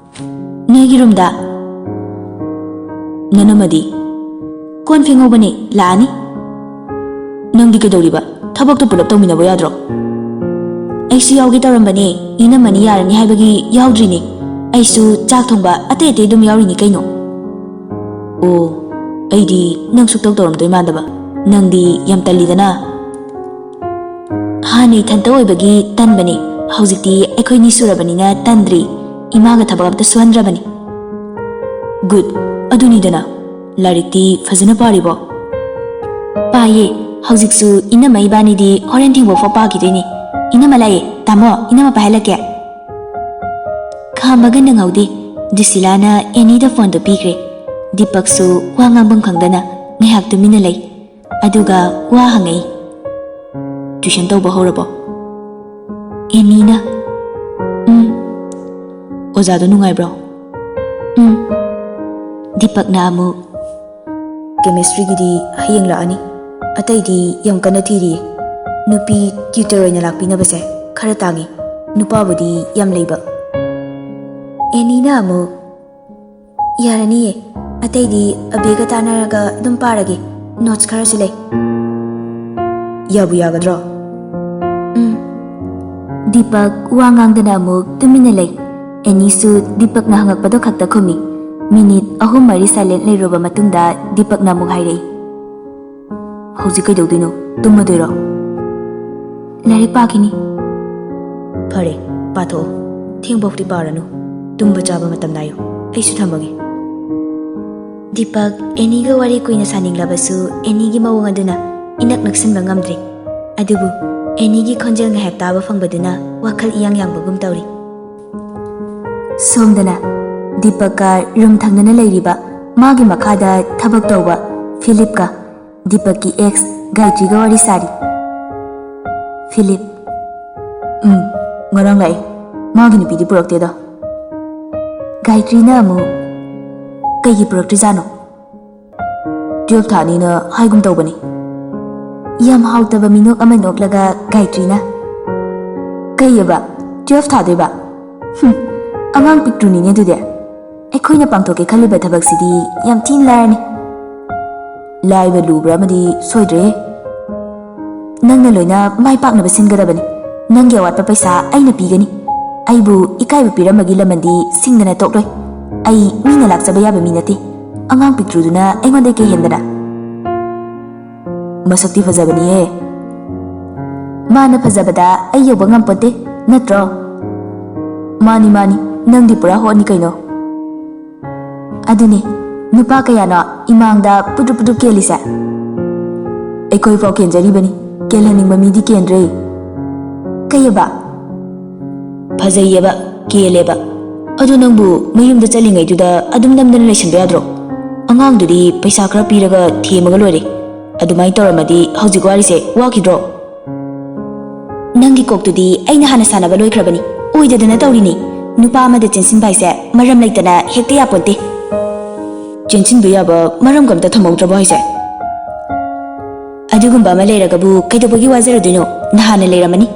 "ꯅꯣꯏꯒꯤ ꯔꯨꯝꯗ꯫" "ꯅꯅꯝꯃꯗꯤ?" "ꯀꯣꯟ ꯐꯦꯡꯍꯧꯕꯅꯦ, ꯂꯥꯛꯑꯅꯤ꯫" "ꯅꯪꯗꯤ ꯀꯩꯗꯧꯔꯤꯕ? ꯊꯕꯛꯇꯣ ꯄꯨꯂꯞ ꯇꯧꯃꯤꯟꯅꯕ ꯌꯥꯗ꯭ꯔꯣ?" "ꯑꯩꯁꯨ ꯌꯥꯎꯒꯦ ꯇꯧꯔꯝꯕꯅꯦ, ꯏꯅꯝꯃꯅꯤ ꯌꯥꯔꯅꯤ ꯍꯥꯏꯕꯒꯤ ꯌꯥꯎꯗ꯭ꯔꯤꯅꯦ꯫ ꯑꯩꯁꯨ ꯆꯥꯛ ꯊꯣꯡꯕ ꯑꯇꯩ ꯑꯇꯩ ꯑꯗꯨꯝ ꯌꯥꯎꯔꯤꯅꯤ ꯀꯩꯅꯣ꯫" "ꯑꯣ, ꯑꯩꯗꯤ ꯅꯪ ꯁꯨꯛꯇꯧ ꯇꯧꯔꯝꯗꯣꯏ ꯃꯥꯟꯗꯕ꯫ ꯅꯪꯗꯤ ꯌꯥꯝ ꯇꯜꯂꯤꯗꯅ꯫" "ꯍꯥꯟꯅ ꯏꯊꯟꯇ ꯑꯣꯏꯕꯒꯤ ꯇꯟꯕꯅꯦ, ꯍꯧꯖꯤꯛꯇꯤ ꯑꯩꯈꯣꯏꯅꯤ ꯁꯨꯔꯕꯅꯤꯅ ꯇꯟꯗ꯭ꯔꯤ꯫ ꯏꯃꯥꯒ ꯊꯕꯛ ꯑꯝꯇ ꯁꯨꯍꯟꯗ꯭ꯔꯕꯅꯤ꯫" "ꯒꯨꯗ, ꯑꯗꯨꯅꯤꯗꯅ꯫ ꯂꯥꯏꯔꯤꯛꯇꯤ ꯐꯖꯅ ꯄꯥꯔꯤꯕꯣ?" "ꯄꯥꯏꯌꯦ, ꯍꯧꯖꯤꯛꯁꯨ ꯏꯅꯝꯃ ꯏꯕꯥꯅꯤꯗꯤ ꯍꯣꯔꯦꯟ ꯊꯦꯡꯕ ꯐꯥꯎ ꯄꯥꯈꯤꯗꯣꯏꯅꯤ꯫ ꯏꯅꯝꯃ ꯂꯥꯛꯑꯦ, ꯇꯥꯃꯣ, ꯏꯅꯝꯃ ꯄꯥꯏꯍꯜꯂꯛꯀꯦ꯫" ꯈꯥꯝꯕꯒ ꯅꯪꯍꯧꯗꯦ, ꯗꯨꯁꯤꯂꯥꯅ ꯑꯦꯅꯤꯗ ꯐꯣꯟꯗꯣ ꯄꯤꯈ꯭ꯔꯦ꯫ ꯗꯤꯄꯛꯁꯨ ꯋꯥ ꯉꯥꯡꯐꯝ ꯈꯪꯗꯅ ꯉꯥꯏꯍꯥꯛ ꯇꯨꯃꯤꯟꯅ ꯂꯩ꯫ ꯑꯗꯨꯒ ꯋꯥ ꯍꯪꯉꯛꯏ꯫ "ꯇ꯭ꯌꯨꯁꯟ ꯇꯧꯕ ꯍꯧꯔꯕꯣ?" ꯑꯦꯅꯤꯅ, "ꯎꯝ꯫" "ꯑꯣꯖꯥꯗꯣ ꯅꯨꯡꯉꯥꯏꯕ꯭ꯔꯣ?" "ꯎꯝ꯫" ꯗꯤꯄꯛꯅ ꯑꯃꯨꯛ, "ꯀꯦꯃꯤꯁꯇ꯭ꯔꯤꯒꯤꯗꯤ ꯍꯌꯦꯡ ꯂꯥꯛꯑꯅꯤ, ꯑꯇꯩꯗꯤ ꯌꯥꯝ ꯀꯟꯅ ꯊꯤꯔꯤꯌꯦ꯫ ꯅꯨꯄꯤ ꯇ꯭ꯌꯨꯇꯔ ꯑꯣꯏꯅ ꯂꯥꯛꯄꯤꯅꯕꯁꯦ ꯈꯔ ꯇꯥꯡꯉꯤ, ꯅꯨꯄꯥꯕꯨꯗꯤ ꯌꯥꯝ ꯂꯩꯕ꯫" ꯑꯦꯅꯤꯅ ꯑꯃꯨꯛ, ꯌꯥꯔꯅꯤꯌꯦ, ꯑꯇꯩꯗꯤ ꯑꯕꯤꯒ ꯇꯥꯟꯅꯔꯒ ꯑꯗꯨꯝ ꯄꯥꯔꯒꯦ꯫ ꯅꯣꯠꯁ ꯈꯔꯁꯨ ꯂꯩ꯫ ꯌꯥꯕꯨ ꯌꯥꯒꯗ꯭ꯔꯣ? ꯎꯝ꯫ ꯗꯤꯄꯛ ꯋꯥ ꯉꯥꯡꯗꯅ ꯑꯃꯨꯛ ꯇꯨꯃꯤꯟꯅ ꯂꯩ꯫ ꯑꯦꯅꯤꯁꯨ ꯗꯤꯄꯛꯅ ꯍꯪꯉꯛꯄꯗꯣ ꯈꯛꯇ ꯈꯨꯝꯃꯤ꯫ ꯃꯤꯅꯤꯠ ꯑꯍꯨꯝ ꯃꯔꯤ ꯁꯥꯏꯂꯦꯟ ꯂꯩꯔꯨꯔꯕ ꯃꯇꯨꯡꯗ ꯗꯤꯄꯛꯅ ꯑꯃꯨꯛ ꯍꯥꯏꯔꯛꯏ, "ꯍꯧꯖꯤꯛ ꯀꯩꯗꯧꯗꯣꯏꯅꯣ? ꯇꯨꯝꯃꯗꯣꯏꯔꯣ?" "ꯂꯥꯏꯔꯤꯛ ꯄꯥꯈꯤꯅꯤ꯫" "ꯐꯔꯦ, ꯄꯥꯊꯣꯛꯑꯣ꯫ ꯊꯦꯡꯐꯥꯎꯗꯤ ꯄꯥꯔꯅꯨ꯫ ꯇꯨꯝꯕ ꯆꯥꯕ ꯃꯇꯝ ꯅꯥꯏꯌꯨ꯫ ꯑꯩꯁꯨ ꯊꯝꯃꯒꯦ꯫" ꯗꯤꯄꯛ ꯑꯦꯅꯤꯒ ꯋꯥꯔꯤ ꯀꯨꯏꯅ ꯁꯥꯅꯤꯡꯂꯕꯁꯨ ꯑꯦꯅꯤꯒꯤ ꯃꯑꯣꯡ ꯑꯗꯨꯅ ꯏꯅꯛ ꯅꯛꯁꯤꯟꯕ ꯉꯝꯗ꯭ꯔꯦ꯫ ꯑꯗꯨꯕꯨ ꯑꯦꯅꯤꯒꯤ ꯈꯣꯟꯖꯦꯜ ꯉꯥꯏꯍꯥꯛ ꯇꯥꯕ ꯐꯪꯕꯗꯨꯅ ꯋꯥꯈꯜ ꯏꯌꯥꯡ ꯌꯥꯡꯕꯒꯨꯝ ꯇꯧꯔꯤ꯫ ꯁꯣꯝꯗꯅ ꯗꯤꯄꯛꯀ ꯔꯨꯝ ꯊꯪꯅꯅ ꯂꯩꯔꯤꯕ ꯃꯥꯒꯤ ꯃꯈꯥꯗ ꯊꯕꯛ ꯇꯧꯕ ꯐꯤꯂꯤꯞꯀ ꯗꯤꯄꯛꯀꯤ ꯑꯦꯛꯁ ꯒꯥꯌꯇ꯭ꯔꯤꯒ ꯋꯥꯔꯤ ꯁꯥꯔꯤ꯫ ꯐꯤꯂꯤꯞ, "ꯎꯝ, ꯉꯔꯥꯡ ꯂꯥꯛꯑꯦ꯫ ꯃꯥꯒꯤ ꯅꯨꯄꯤꯗꯤ ꯄꯨꯔꯛꯇꯦꯗ꯫" ꯒꯥꯌꯇ꯭ꯔꯤꯅ ꯑꯃꯨꯛ, "ꯀꯩꯒꯤ ꯄꯨꯔꯛꯇ꯭ꯔꯤꯖꯥꯠꯅꯣ? ꯇꯨꯌꯦꯜꯐ ꯊꯥꯅꯤꯅ ꯍꯥꯏꯒꯨꯝ ꯇꯧꯕꯅꯤ꯫" ꯌꯥꯝ ꯍꯥꯎꯇꯕ ꯃꯤꯅꯣꯛ ꯑꯃ ꯅꯣꯛꯂꯒ ꯒꯥꯌꯇ꯭ꯔꯤꯅ, "ꯀꯩꯑꯕ? ꯇꯨꯌꯦꯜꯐ ꯊꯥꯗꯣꯏꯕ? ꯍꯨꯝ, ꯑꯉꯥꯡ ꯄꯤꯛꯇ꯭ꯔꯨꯅꯤꯅꯦ ꯑꯗꯨꯗꯤ꯫ ꯑꯩꯈꯣꯏꯅ ꯄꯥꯡꯊꯣꯛꯀꯦ ꯈꯜꯂꯤꯕ ꯊꯕꯛꯁꯤꯗꯤ ꯌꯥꯝ ꯊꯤꯅ ꯂꯥꯏꯔꯅꯤ꯫" "ꯂꯥꯏꯕ ꯂꯨꯕ꯭ꯔꯥ ꯑꯃꯗꯤ ꯁꯣꯏꯗ꯭ꯔꯦ꯫ ꯅꯪꯅ ꯂꯣꯏꯅ ꯃꯥꯏ ꯄꯥꯛꯅꯕ ꯁꯤꯟꯒꯗꯕꯅꯤ꯫ ꯅꯪꯒꯤ ꯑꯋꯥꯠꯄ ꯄꯩꯁꯥ ꯑꯩꯅ ꯄꯤꯒꯅꯤ꯫ ꯑꯩꯕꯨ ꯏꯀꯥꯏꯕ ꯄꯤꯔꯝꯕꯒꯤ ꯂꯃꯟꯗꯤ ꯁꯤꯡꯗꯅ ꯇꯣꯛꯂꯣꯏ꯫ ꯑꯩ ꯃꯤꯅ ꯂꯥꯛꯆꯕ ꯌꯥꯕ ꯃꯤ ꯅꯠꯇꯦ꯫ ꯑꯉꯥꯡ ꯄꯤꯛꯇ꯭ꯔꯨꯗꯨꯅ ꯑꯩꯉꯣꯟꯗ ꯀꯩ ꯍꯦꯟꯗꯅ?" "ꯃꯁꯛꯇꯤ ꯐꯖꯕꯅꯤꯍꯦ꯫" "ꯃꯥꯅ ꯐꯖꯕꯗ ꯑꯩ ꯌꯧꯕ ꯉꯝꯄꯣꯠꯇꯦ, ꯅꯠꯇ꯭ꯔꯣ?" "ꯃꯥꯅꯤ, ꯃꯥꯅꯤ, ꯅꯪꯗꯤ ꯄꯨꯔꯥ ꯍꯣꯠꯅꯤ ꯀꯩꯅꯣ꯫" "ꯑꯗꯨꯅꯦ, ꯅꯨꯄꯥ ꯀꯌꯥꯅꯣ ꯏꯃꯥꯡꯗ ꯄꯨꯗ꯭ꯔꯨꯞ ꯄꯨꯗ꯭ꯔꯨꯞ ꯀꯦꯜꯂꯤꯁꯦ?" "ꯑꯩꯈꯣꯏꯐꯥꯎ ꯀꯦꯟꯖꯔꯤꯕꯅꯤ, ꯀꯦꯜꯍꯟꯅꯤꯡꯕ ꯃꯤꯗꯤ ꯀꯦꯟꯗ꯭ꯔꯦ꯫" "ꯀꯩꯑꯕ?" "ꯐꯖꯩꯌꯦꯕ, ꯀꯦꯜꯂꯦꯕ꯫ ꯑꯗꯨ ꯅꯪꯕꯨ ꯃꯌꯨꯝꯗ ꯆꯠꯂꯤꯉꯩꯗꯨꯗ ꯑꯗꯨꯝ ꯅꯝꯗꯅ ꯂꯩꯁꯟꯕ ꯌꯥꯗ꯭ꯔꯣ? ꯑꯉꯥꯡꯗꯨꯗꯤ ꯄꯩꯁꯥ ꯈꯔ ꯄꯤꯔꯒ ꯊꯦꯝꯃꯒ ꯂꯣꯏꯔꯦ꯫ ꯑꯗꯨꯃꯥꯏꯅ ꯇꯧꯔꯝꯃꯗꯤ ꯍꯧꯖꯤꯛ ꯋꯥꯔꯤꯁꯦ ꯋꯥꯈꯤꯗ꯭ꯔꯣ?" "ꯅꯪꯒꯤ ꯀꯣꯛꯇꯨꯗꯤ ꯑꯩꯅ ꯍꯥꯟꯅ ꯁꯥꯟꯅꯕ ꯂꯣꯏꯈ꯭ꯔꯕꯅꯤ꯫ ꯑꯣꯏꯗꯗꯅ ꯇꯧꯔꯤꯅꯤ꯫ ꯅꯨꯄꯥ ꯑꯃꯗ ꯆꯦꯟꯁꯤꯟꯕ ꯍꯥꯏꯁꯦ ꯃꯔꯝ ꯂꯩꯇꯅ ꯍꯦꯛꯇ ꯌꯥꯄꯣꯟꯇꯦ꯫" "ꯆꯦꯟꯁꯤꯟꯕ ꯌꯥꯕ ꯃꯔꯝꯒ ꯑꯝꯇ ꯊꯝꯍꯧꯗ꯭ꯔꯕꯣ ꯍꯥꯏꯁꯦ?" "ꯑꯗꯨꯒꯨꯝꯕ ꯑꯃ ꯂꯩꯔꯒꯕꯨ ꯀꯩꯗꯧꯕꯒꯤ ꯋꯥꯖꯔꯨꯗꯣꯏꯅꯣ? ꯅꯍꯥꯟꯅ ꯂꯩꯔꯝꯃꯅꯤ꯫"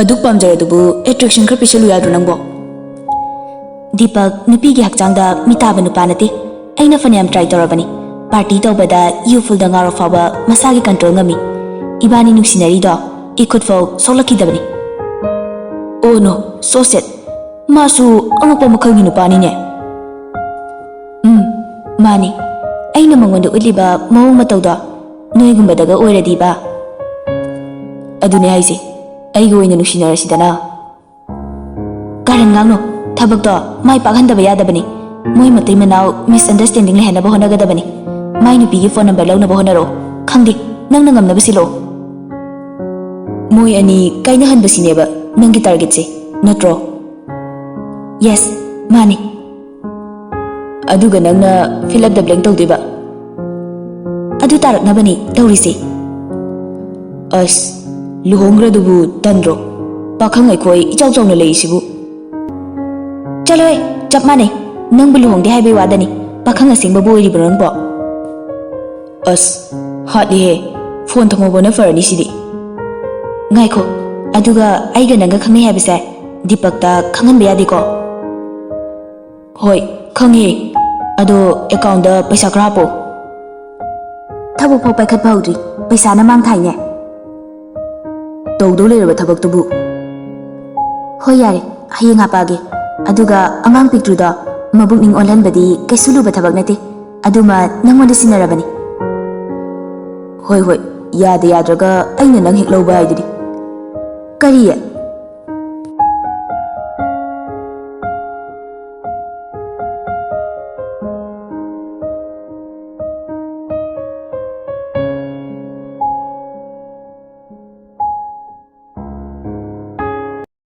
"ꯑꯗꯨꯛ ꯄꯥꯝꯖꯔꯗꯨꯕꯨ ꯑꯦꯇ꯭ꯔꯦꯛꯁꯟ ꯈꯔ ꯄꯤꯁꯜꯂꯨ ꯌꯥꯗ꯭ꯔꯣ ꯅꯪꯕꯣ?" ꯗꯤꯄꯛ ꯅꯨꯄꯤꯒꯤ ꯍꯛꯆꯥꯡꯗ ꯃꯤꯇꯥꯕ ꯅꯨꯄꯥ ꯅꯠꯇꯦ꯫ ꯑꯩꯅ ꯐꯅꯌꯥꯝ ꯇ꯭ꯔꯥꯏ ꯇꯧꯔꯕꯅꯤ꯫ ꯄꯥꯔꯇꯤ ꯇꯧꯕꯗ ꯌꯨ ꯐꯨꯜꯗ ꯉꯥꯎꯔ ꯐꯥꯎꯕ ꯃꯁꯥꯒꯤ ꯀꯟꯇ꯭ꯔꯣꯜ ꯉꯝꯃꯤ꯫ ꯏꯕꯥꯅꯤ ꯅꯨꯡꯁꯤꯅꯔꯤꯗꯣ ꯏꯈꯨꯠꯐꯥꯎ ꯁꯣꯛꯂꯛꯈꯤꯗꯕꯅꯤ꯫ ꯑꯣ ꯅꯣ, ꯁꯣ ꯁꯦꯠ꯫ ꯃꯥꯁꯨ ꯑꯉꯛꯄ ꯃꯈꯜꯒꯤ ꯅꯨꯄꯥꯅꯤꯅꯦ꯫ ꯎꯝ, ꯃꯥꯅꯤ꯫ ꯑꯩꯅ ꯃꯉꯣꯟꯗ ꯎꯠꯂꯤꯕ ꯃꯑꯣꯡ ꯃꯇꯧꯗꯣ ꯅꯣꯏꯒꯨꯝꯕꯗꯒ ꯑꯣꯏꯔꯗꯤꯕ꯫ ꯑꯗꯨꯅꯦ ꯍꯥꯏꯁꯦ, ꯑꯩꯒ ꯑꯣꯏꯅ ꯅꯨꯡꯁꯤꯅꯔꯁꯤꯗꯅ꯫ ꯀꯥꯔꯟ ꯉꯥꯡꯅꯣ꯫ ꯊꯕꯛꯇꯣ ꯃꯥꯏ ꯄꯥꯛꯍꯟꯗꯕ ꯌꯥꯗꯕꯅꯤ꯫ ꯃꯣꯏ ꯃꯇꯩ ꯃꯅꯥꯎ ꯃꯤꯁꯑꯟꯗꯔꯁ꯭ꯇꯦꯟꯗꯤꯡ ꯂꯩꯍꯟꯅꯕ ꯍꯣꯠꯅꯒꯗꯕꯅꯤ꯫ ꯃꯥꯏ ꯅꯨꯄꯤꯒꯤ ꯐꯣꯟ ꯅꯝꯕꯔ ꯂꯧꯅꯕ ꯍꯣꯠꯅꯔꯣ꯫ ꯈꯪꯗꯦ, ꯅꯪꯅ ꯉꯝꯅꯕ ꯁꯤꯜꯂꯣ꯫ ꯃꯣꯏ ꯑꯅꯤ ꯀꯥꯏꯅꯍꯟꯕꯁꯤꯅꯦꯕ ꯅꯪꯒꯤ ꯇꯥꯔꯒꯦꯠꯁꯦ, ꯅꯠꯇ꯭ꯔꯣ? ꯌꯦꯁ, ꯃꯥꯅꯤ꯫ ꯑꯗꯨꯒ ꯅꯪꯅ fill up the blank ꯇꯧꯗꯣꯏꯕ꯫ ꯑꯗꯨ ꯇꯥꯔꯛꯅꯕꯅꯤ ꯇꯧꯔꯤꯁꯦ꯫ ꯑꯁ, ꯂꯨꯍꯣꯡꯈ꯭ꯔꯗꯨꯕꯨ ꯇꯟꯗ꯭ꯔꯣ? ꯄꯥꯈꯪ ꯑꯩꯈꯣꯏ ꯏꯆꯥꯎ ꯆꯥꯎꯅ ꯂꯩꯔꯤꯁꯤꯕꯨ꯫ ꯆꯠꯂꯣꯍꯦ, ꯆꯞ ꯃꯥꯟꯅꯩ꯫ ꯅꯪꯕꯨ ꯂꯨꯍꯣꯡꯗꯦ ꯍꯥꯏꯕꯩ ꯋꯥꯗꯅꯤ꯫ ꯄꯥꯈꯪ ꯑꯁꯦꯡꯕꯕꯨ ꯑꯣꯏꯔꯤꯕ꯭ꯔꯣ ꯅꯪꯕꯣ? ꯑꯁ, ꯍꯥꯠꯂꯤꯍꯦ꯫ ꯐꯣꯟ ꯊꯝꯍꯧꯕꯅ ꯐꯔꯅꯤ ꯁꯤꯗꯤ꯫ ꯉꯥꯏꯈꯣ, ꯑꯗꯨꯒ ꯑꯩꯒ ꯅꯪꯒ ꯈꯪꯅꯩ ꯍꯥꯏꯕꯁꯦ ꯗꯤꯄꯛꯇ ꯈꯪꯍꯟꯕ ꯌꯥꯗꯦꯀꯣ? ꯍꯣꯏ, ꯈꯪꯉꯦ꯫ ꯑꯗꯣ ꯑꯦꯀꯥꯎꯟꯗ ꯄꯩꯁꯥ ꯈꯔ ꯍꯥꯞꯄꯣ꯫ ꯊꯕꯛ ꯐꯥꯎ ꯄꯥꯏꯈꯠꯄ ꯍꯧꯗ꯭ꯔꯤ, ꯄꯩꯁꯥꯅ ꯃꯥꯡ ꯊꯥꯏꯅꯦ꯫ ꯇꯧꯗꯧ ꯂꯩꯔꯕ ꯊꯕꯛꯇꯨꯕꯨ꯫ ꯍꯣꯏ, ꯌꯥꯔꯦ, ꯍꯌꯦꯡ ꯍꯥꯞꯄꯛꯑꯒꯦ꯫ ꯑꯗꯨꯒ ꯑꯉꯥꯡ ꯄꯤꯛꯇ꯭ꯔꯨꯗꯣ ꯃꯕꯨꯛꯅꯤꯡ ꯑꯣꯜꯍꯟꯕꯗꯤ ꯀꯩꯁꯨ ꯂꯨꯕ ꯊꯕꯛ ꯅꯠꯇꯦ꯫ ꯑꯗꯨꯃ ꯅꯪꯉꯣꯟꯗ ꯁꯤꯟꯅꯔꯕꯅꯤ꯫ ꯍꯣꯏ, ꯍꯣꯏ, ꯌꯥꯗ ꯌꯥꯗ꯭ꯔꯒ ꯑꯩꯅ ꯅꯪ ꯍꯦꯛ ꯂꯧꯕ ꯍꯥꯏꯗꯨꯅꯤ꯫ ꯀꯔꯤ?